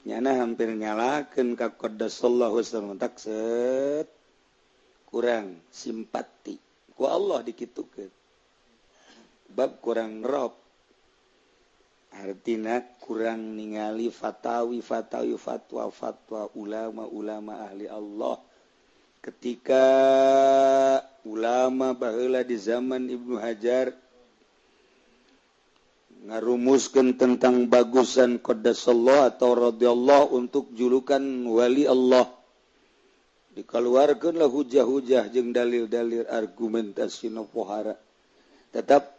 Nyana hampir nyalahkeun ka qaddasallahu sirrahul tak set. Kurang simpati ku Allah dikitukeun bab kurang rob. Artina kurang ningali fatawi fatawi fatwa fatwa ulama-ulama ahli Allah. Ketika ulama baheula di zaman Ibnu Hajar ngarumuskeun tentang bagusan qaddasallahu atau radhiyallahu untuk julukan wali Allah, dikeluarkeunlah hujah-hujah jeung dalil-dalil argumentasi nu pohara. Tetap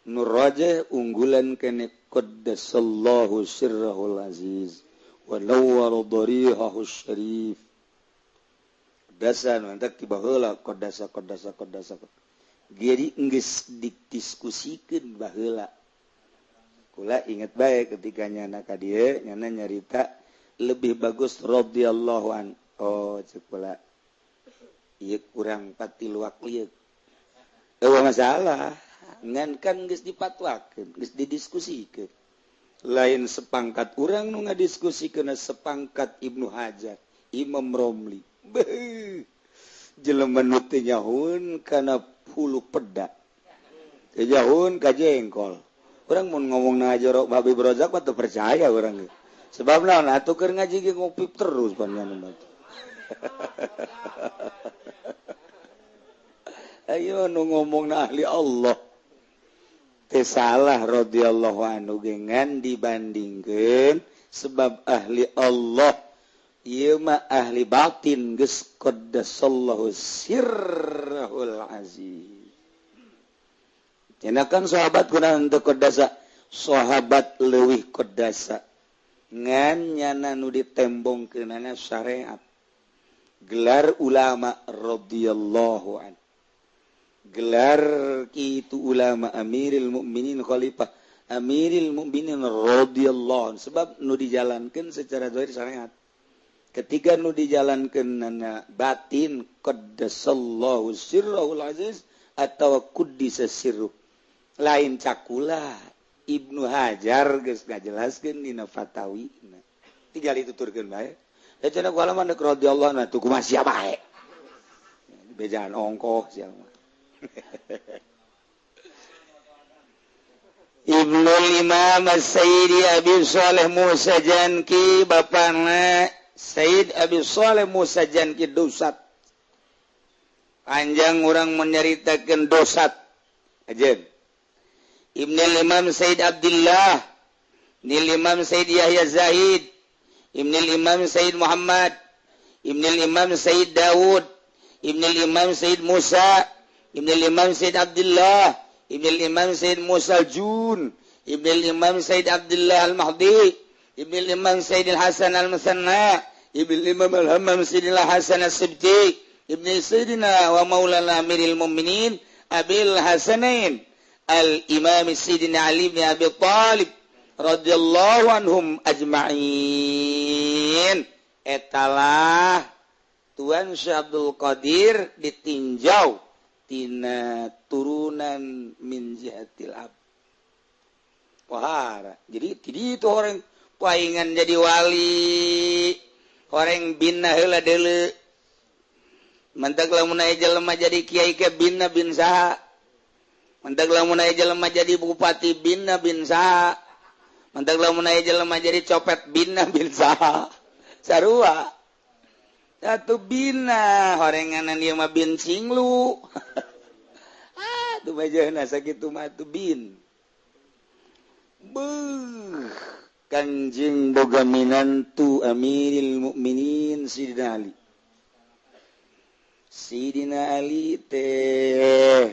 nu rajih unggulan kene qaddasallahu sirrahul aziz wa nawwara darihahu syarif. Dasar mantak ti baheula qaddasa qaddasa qaddasa. Jadi geus didiskusikeun baheula. Kula inget baik ketika nyana ka dieu nyana nyarita lebih bagus radhiyallahu an. Oh cek kula ieu kurang patiluak lieu. Eueuh masalah ngan kan geus dipatwakeun, geus didiskusikeun. Lain sepangkat urang nu ngadiskusikeun sepangkat Ibnu Hajar, Imam Romli. Beuh. Jelema nu teu nyahoeun kana hulu peda. Teu nyahoeun ka jengkol. Urang mun ngomong na jorok Habib Rozak mah teu percaya urang. Sebab naon atuh keur ngaji ge ngopi terus panjenengan mah. Ayo nu ngomong na ahli Allah. Teu salah radhiyallahu anhu ge ngan dibandingkeun sebab ahli Allah ieu mah ahli batin geus qaddasallahu sirrahul aziz. Kan sahabat kunaon teu kodasa, sahabat leuwih kodasa ngan nyana nu ditembongkeunana syariat gelar ulama radhiyallahu an, gelar kitu ulama amiril mukminin khalifah amiril mukminin radhiyallahu an, sebab nu dijalankeun secara zahir syariat. Ketika nu dijalankeunana batin qaddasallahu sirrahul aziz atau quddisa sirruh. Lain cakula Ibnu Hajar geus ngajelaskeun dina fatawi. Tinggal dituturkeun bae. Da cenah ku alaman deuk radhiyallahu anhu kumaha sia bae. Bejaan ongkoh sia mah. Ibnul Imam As-Sayyidi Abi Shalih Musa Janki, bapana Sayyid Abi Shalih Musa Janki dosat. Panjang urang menyaritakeun dosat. Ajeun. Ibnul Imam Sayyid Abdullah, Ibnul Imam Sayyid Yahya Zahid, Ibnul Imam Sayyid Muhammad, Ibnul Imam Sayyid Daud, Ibnul Imam Sayyid Musa, Ibnul Imam Sayyid Abdullah, Ibnul Imam Sayyid Musa Jun, Ibnul Imam Sayyid Abdullah Al-Mahdi, Ibnul Imam Sayyid Al-Hasan Al-Musanna, Ibnul Imam Al-Hammam Sayyid Al-Hasan As-Sibti, Ibnu Sayyidina wa Maulana Amiril Mu'minin Abil Hasanain Al-Imam Sayyidina Ali bin Abi Thalib radhiyallahu anhum ajma'in. Etalah Tuan Syekh Abdul Qadir ditinjau tina turunan min jihatil ab. Pohara. Jadi ti itu orang paingan jadi wali, orang bina heula deuleu. Mantak lamun aya jelema jadi kiai ke bina bin saha. Mantak lamun aya jelema jadi bupati bina bin saha. Mantak lamun aya jelema jadi copet bina bin saha. Sarua. Satu bina horenganan ieu mah bin cinglu. Ah, tuh majahna sakitu mah tuh bin. Beuh, Kanjeng boga minantu Amiril Mukminin Sidina Ali. Sidina Ali teh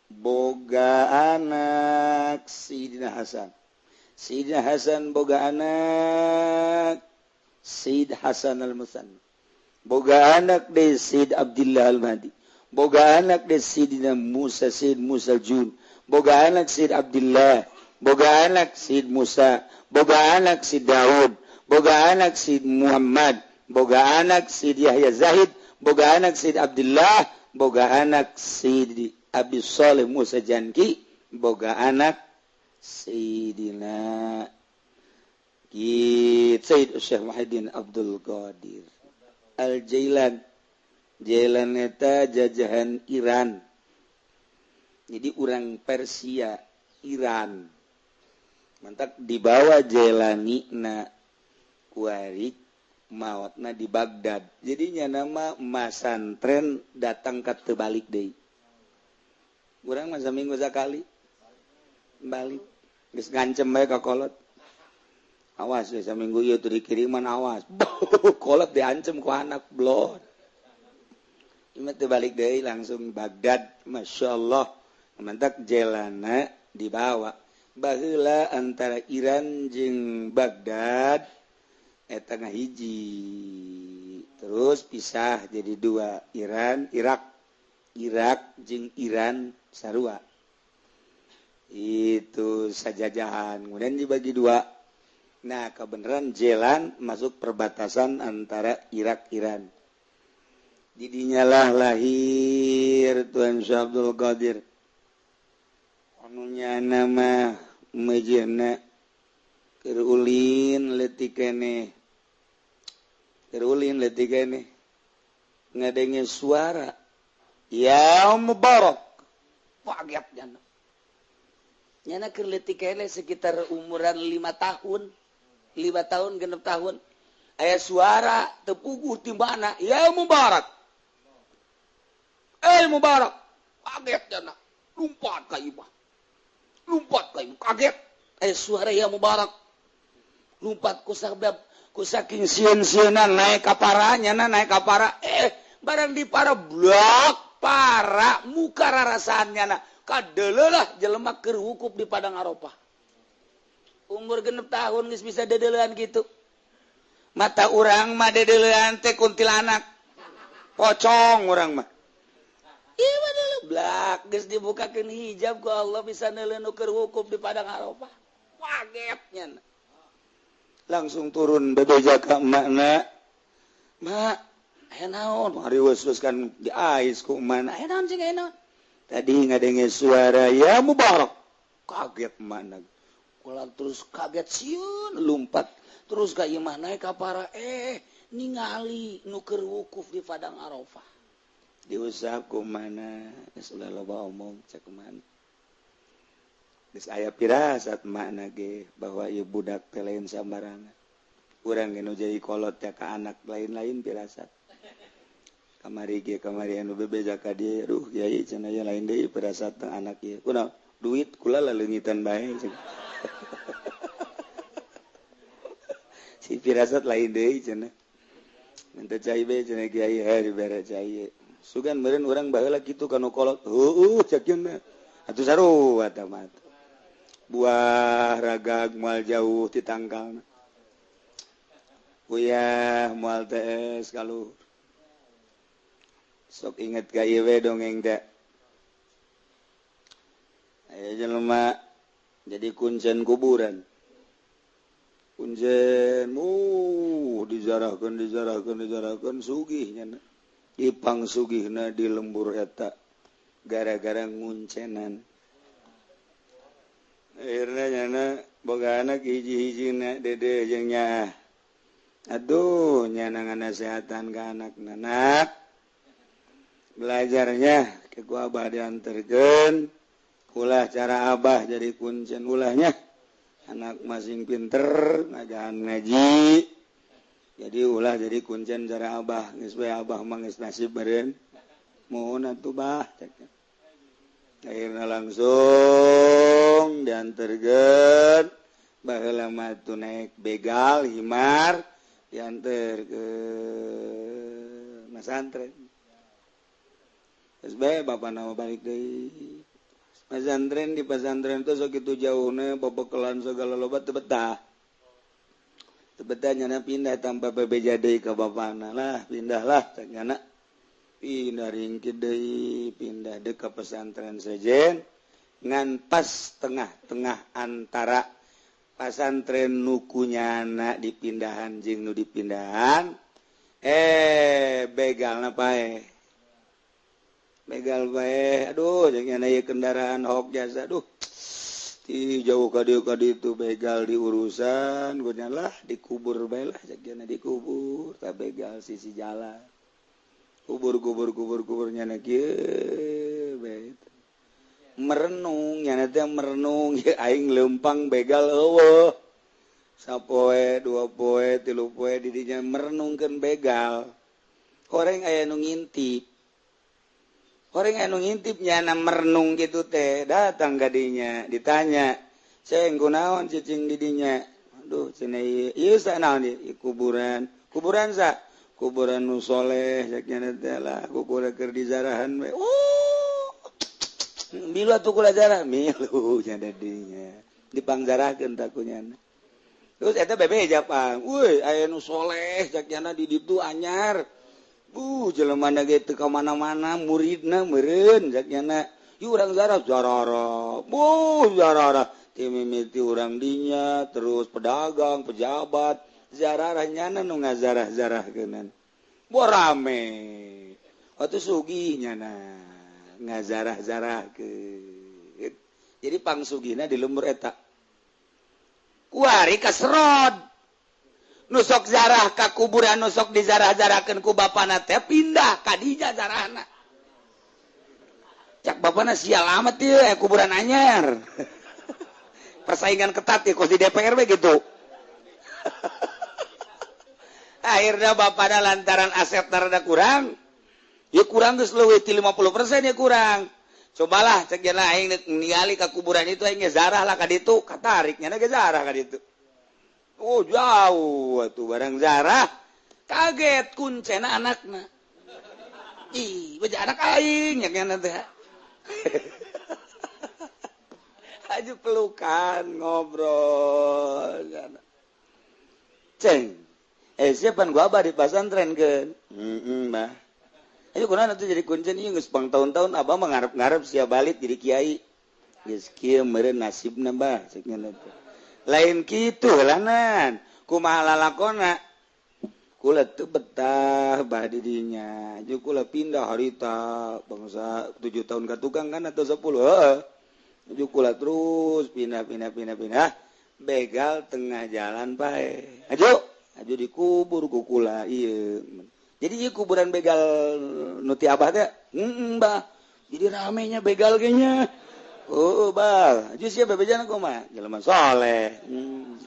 boga anak Sidina Hasan. Sidina Hasan boga anak Sayyid Hasan Al-Musanna. Boga anak de Sayyid Abdullah Al-Mahdi. Boga anak de Sayyidina Musa Sayyid Musa Jun. Boga anak Sayyid Abdullah. Boga anak Sayyid Musa. Boga anak Sayyid Daud. Boga anak Sayyid Muhammad. Boga anak Sayyid Yahya Zahid. Boga anak Sayyid Abdullah. Boga anak Sayyid Abi Shalih Musa Janki. Boga anak Sayyidina Sayyid Syekh Muhyiddin Abdul Qadir Al-Jailan. Jailan eta jajahan Iran. Jadi orang Persia, Iran. Mantak dibawa Jelani na kuari maotna di Baghdad. Jadinya nama masantren datang ke terbalik deui. Urang mah saminggu sakali balik. Geus ngancem bae ka kolot. Awas we saminggu ieu teu dikiriman awas. Kolot diancem ku anak blon. Ieu teu balik deui langsung Baghdad. Masya Allah. Mantak jelana dibawa. Baheula antara Iran jeung Baghdad eta ngahiji. Terus pisah jadi dua, Iran, Irak. Irak jeung Iran sarua. Itu sajajahan. Kemudian dibagi dua. Nah, kebenaran jalan masuk perbatasan antara Irak Iran. Jadinya lah lahir Tuan Syekh Abdul Qadir. Anunya nama mejena keur ulin leutik keneh. Keur ulin leutik keneh. Ngadenge suara ya Mubarak. Kaget jana. Nyana keur leutik keneh sekitar umuran 5 tahun. 5 tahun 6 tahun. Aya suara teu puguh ti mana? Ya Mubarak. Eh Mubarak. Kaget jana. Lompat ka imah. Lompat ka imah. Kaget. Aya suara ya Mubarak. Lompat ku sabab ku saking sieun-sieunan naik ka para nyana naik ka para. Barang di para blok para muka rarasaan nyana. Kadeleulah jelema keur wukuf di Padang Arafah. Umur 6 tahun geus bisa dedeulean kitu. Mata urang mah dedeulean teh kuntilanak. Pocong urang mah. Ieu mah deuleu blak geus dibukakeun hijab ku Allah bisa neuleun nu keur wukuf di Padang Arafah. Kaget nyana. Langsung turun bebeja ka emakna. Mak, aya naon? Hariweus kan diais ku emakna. Aya naon cing aya naon? Tadi ngadenge suara ya Mubarak. Kaget emakna. Kula terus kaget sieun lompat terus ka imah naik ka para ningali nu keur wukuf di Padang Arafah. Diusap ku mana geus ulah loba omong cek mana. Geus aya pirasat makna ge bahwa ieu budak teh lain sambarangan. Urang ge nu jadi kolot teh ka anak lain-lain pirasat. Kamari ge kamari anu bebeja ka dieu, aduh kiai cenah ieu lain deui pirasat teh anak ieu. Kunaon? Duit kula laleungitan bae cenah. Si pirasat lain deui cenah. Minta cai bae cenah kiai heuh dibere cai. Sugan meureun urang baheula kitu ka nu kolot. Heueuh cek cenah. Atuh sarua tah mah. Buah ragag moal jauh ti tangkalna. Uyah moal tees kaluhur. Sok inget ka ieu we dongeng teh. Aya jelema jadi kuncen kuburan. Kuncen dijarahkeun dijarahkeun dijarahkeun sugih nya. Ipang sugihna di lembur eta gara-gara nguncenan. Akhirna nyana boga anak hiji-hijina dede jeung nyaah. Aduh nyana nganasehatan ka anakna. Nak belajarnya ke ku abah dianterkeun. Ulah cara abah jadi kuncen ulahnya. Anak masing pinter ngajahan ngaji. Jadi ulah jadi kuncen cara abah. Geus we abah mah geus nasib beureun. Mohon atuh bah cek. Akhirna langsung dianterkeun. Baheula mah tuh naik begal himar dianterkeun masantren. Geus bae bapana mah balik deui. Pesantren di pesantren itu segitu jauhnya bebekelan segala loba teu betah. Teu betah nyana pindah tanpa bebeja deui ka bapana lah, pindahlah cek nyana. Pindah ringkit deui, pindah deui ka pesantren sejen ngan pas tengah-tengah antara pesantren nu kunyana dipindahan jeung nu dipindahan begalna paeh. Begal bae, aduh jangan aya kendaraan hok jasa, aduh ti jauh ka dieu ka ditu begal diurusan, geunya lah dikubur bae lah jagana dikubur, ta begal sisi jalan. Kubur kubur kubur kubur nyana kieu bae. Merenung nyana teh merenung ya aing leumpang begal eueuh. Sapoe, dua poe, tilu poe didinya merenungkeun begal. Horeng aya nu ngintip. Horeng aya nu ngintip nyana merenung gitu teh, datang kadinya ditanya, "Ceng kunaon cicing didinya?" Aduh, cenah ieu sa naon ieu kuburan. Kuburan sa? Kuburan nu soleh cek nyana teh lah, kuburan keur dizarahan we. Oh. Milu atuh kula zarah, milu nya dinya. Dipangzarahkeun ta ku nyana. Terus eta bebeja pang, "Euy, aya nu soleh cek nyana di ditu anyar." Jelema na ge teu ka mana-mana muridna meureun cek nyana. Ieu urang zarah zarara. Buh zarara. Ti mimiti urang dinya terus pedagang, pejabat, zararah nyana nu ngazarah-zarahkeunan. Boh rame. Atuh sugih nyana ngazarah-zarahkeun. Jadi pangsugihna di lembur eta. Kuari kaserod. Nusok zarah ka kuburan nusok dizarah-zarahkeun ku bapana teh pindah ka dinya zarahna. Cak bapana sial amat ieu kuburan anyar. Persaingan ketat ya kos di DPR we gitu. Akhirnya bapana lantaran aset rada kurang, ya kurang geus leuwih ti 50% ya kurang. Cobalah cek cenah aing ningali ka kuburan itu aing zarah lah ka ditu, katarik nya ge zarah ka ditu. Oh jauh atuh barang zarah kaget kuncena anakna. Ih, beja anak aing nya nya teh. Aju pelukan ngobrol. Ceng. Siapa gua abah di pasantren keun? Heeh, Bah. Ayo kunaon atuh jadi kuncen ieu geus pang tahun-tahun abah mah ngarep-ngarep sia balik jadi kiai. Geus kieu meureun nasibna bah cek nya teh. Lain kitu lanan kumaha lalakona kula teu betah bah di dinya jeung kula pindah harita bangsa 7 tahun ka tukang kan atau 10 heeh jeung kula terus pindah pindah pindah pindah begal tengah jalan pae aju aju dikubur ku kula ieu jadi ieu kuburan begal nu ti abah teh heeh bah jadi ramenya begal ge nya. Oh, bah, aju sia bebejana kumaha? Jelema soleh.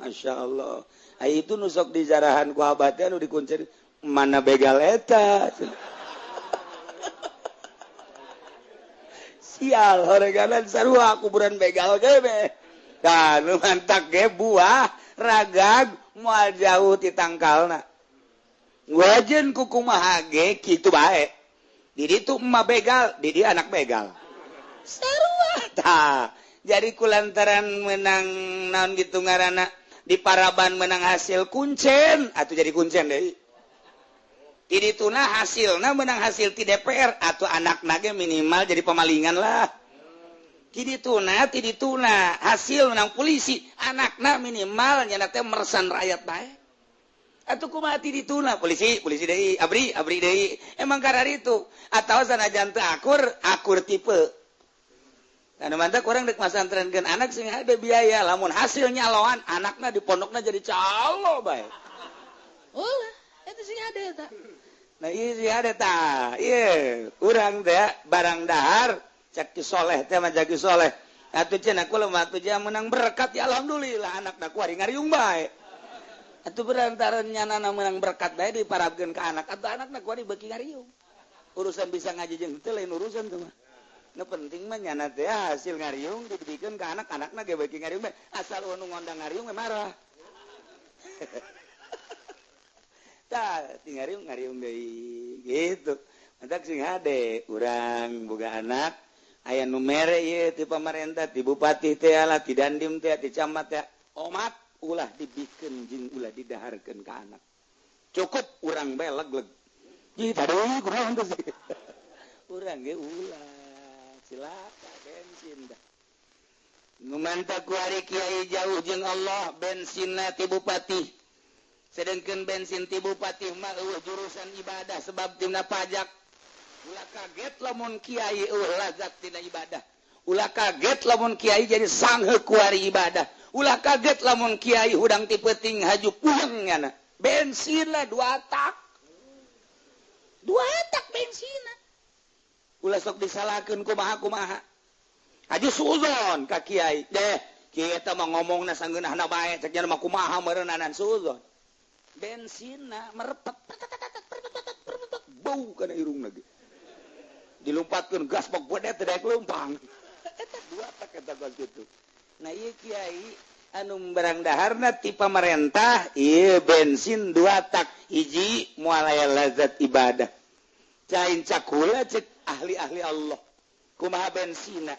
Masyaallah. Ai itu nu sok dizarahan ku abah teh nu dikuncir mana begal eta. Sial horeganan sarua kuburan begal ge be. Tah nu mantak ge buah ragag moal jauh ti tangkalna. Wajen ku kumaha ge kitu bae. Di ditu emak begal, di dieu anak begal. Sarua tah. Jadi kulantaran menang naon gitu ngaranna di paraban menang hasil kuncen atau jadi kuncen deui. Di dituna hasilna menang hasil ti DPR atau anakna ge minimal jadi pemalingan lah. Di dituna hasil menang polisi anakna minimal nya teh mersan rakyat bae. Atuh kumaha ti dituna polisi polisi deui abri abri deui emang kararitu atawa sanajan teu akur akur tipe. Anu mantap kurang dek masantrenkeun anak sing ada biaya lamun hasilnya lawan anakna di pondokna jadi calo bae. Ulah, eta sing ada eta. Nah ieu sing ada tah. Ieu urang teh barang dahar cak ki soleh teh mah cak ki soleh. Atuh cenah kula mah atuh menang berkat ya alhamdulillah anakna ku ari ngariung bae. Atuh berantaran nyanana menang berkat bae diparabkeun ka anak atuh anakna ku ari beuki ngariung. Urusan bisa ngaji jeung teu lain urusan teh mah. Nu penting mah nyana teh hasil ngariung dibikeun ka anak-anakna ge beuki ngariung bae. Asal nu ngondang ngariung we marah. Tah, ti ngariung ngariung deui gitu. Mantak sing hade urang boga anak aya nu mere ieu ti pamarentah, ti bupati teh lah, ti dandim teh, ti camat teh. Omat ulah dibikeun jeung ulah didaharkeun ka anak. Cukup urang bae leg-leg. Ji tadi kurang teh. Urang ge ulah. Cilaka bensin dah. Nu mantap ku ari kiai jauh jeung Allah bensinna ti bupati. Sedengkeun bensin ti bupati mah eueuh jurusan ibadah sebab tina pajak. Ulah kaget lamun kiai eueuh lazat tina ibadah. Ulah kaget lamun kiai jadi sanghe ku ari ibadah. Ulah kaget lamun kiai hudang ti peuting haju puyeng nyana. Bensin lah 2 tak. 2 tak bensinna. Ulah sok disalahkeun kumaha-kumaha. Aja suuzon ka kiai deh kiai eta mah ngomongna sanggeunahna bae cek nya mah kumaha meureunanan suuzon. Bensinna merepet bau kana irungna ge. Dilumpatkeun gas bok bodet teh daek leumpang. Eta dua tak eta kos kitu. Nah ieu kiai anu barang daharna ti pamarentah ieu bensin dua tak hiji moal aya lazat ibadah. Cain cakula cek ahli-ahli Allah. Kumaha bensina.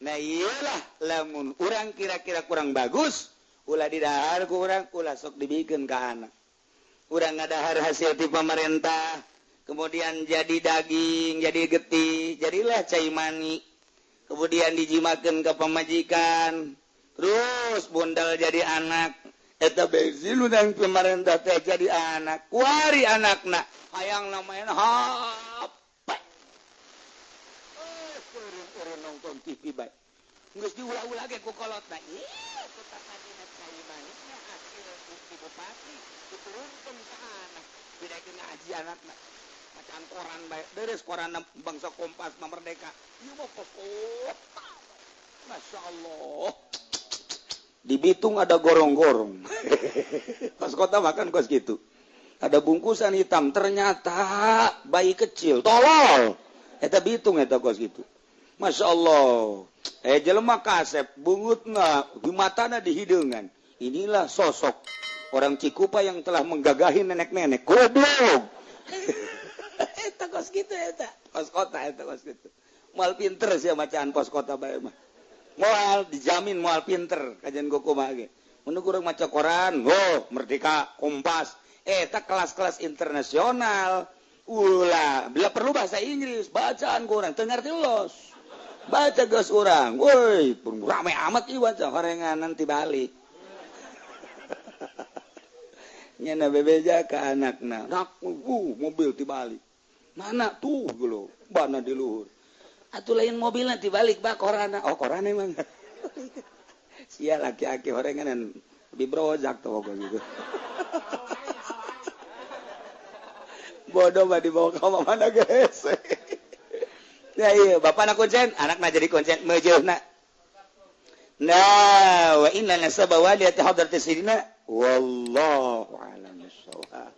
Nah iyalah lamun urang kira-kira kurang bagus ulah didahar ku urang ulah sok dibikeun ka anak. Urang ngadahar hasil ti pamarentah kemudian jadi daging, jadi getih, jadilah cai mani. Kemudian dijimakeun ka pamajikan, terus bundal jadi anak. Eta bensin urang pamarentah teh jadi anak. Kuari anakna hayang main HP. Nonton TV bae. Geus diulah-ulah ge ku kolotna. Ih, kutakadina cai manisna hasil bukti bupati diturunkeun ka anak. Didaekeun ngaji anakna. Bacaan koran bae. Deres koran bangsa Kompas mah Merdeka. Ieu mah kota. Masya Allah. Di Bitung ada gorong-gorong. Pas kota makan kos gitu. Ada bungkusan hitam, ternyata bayi kecil, tolol. Eta Bitung eta kos gitu. Masya Allah. Jelema kasep bungutna di matana di hideungan. Inilah sosok orang Cikupa yang telah menggagahi nenek-nenek. Goblok. Eta kos gitu eta. Pos kota eta kos gitu. Moal pinter sia macaan pos kota bae mah. Moal dijamin moal pinter kajian kumaha ge. Mun urang maca koran, oh Merdeka, Kompas. Eta kelas-kelas internasional. Ulah, bila perlu bahasa Inggris, bacaan kurang teu ngarti los. Baca geus urang, woi, rame amat ieu baca horengan nanti balik. Nyana bebeja ka anakna, nak mobil tibalik. Mana tuh geuleuh, bana di luhur. Atuh lain mobilna tibalik ba korana. Oh, koran emang. Sia laki-laki horengan lebih brojak tuh gitu. Bodoh mah dibawa ke mana guys. Ya iya, bapak nak kuncen, anakna jadi kuncen meujeuna. Nah, wa inna nasaba waliyati hadrati sayyidina wallahu a'lam bissawab.